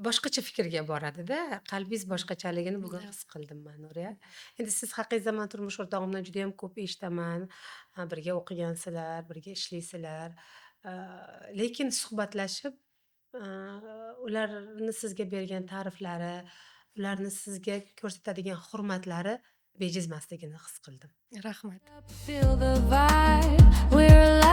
boshqacha fikrga boradida. Qalbingiz boshqachaligini bugun his qildim man, Nuriya. Endi siz haqingizda man turmush o'rtog'imdan judayam ko'p eshitaman. Birga o'qigansizlar, birga ishlaysizlar. Lekin suhbatlashib, ularni sizga bergan ta'riflari, ularni sizga ko'rsatadigan hurmatlari bejiz emasligini his qildim. Rahmat. Feel the vibe. We're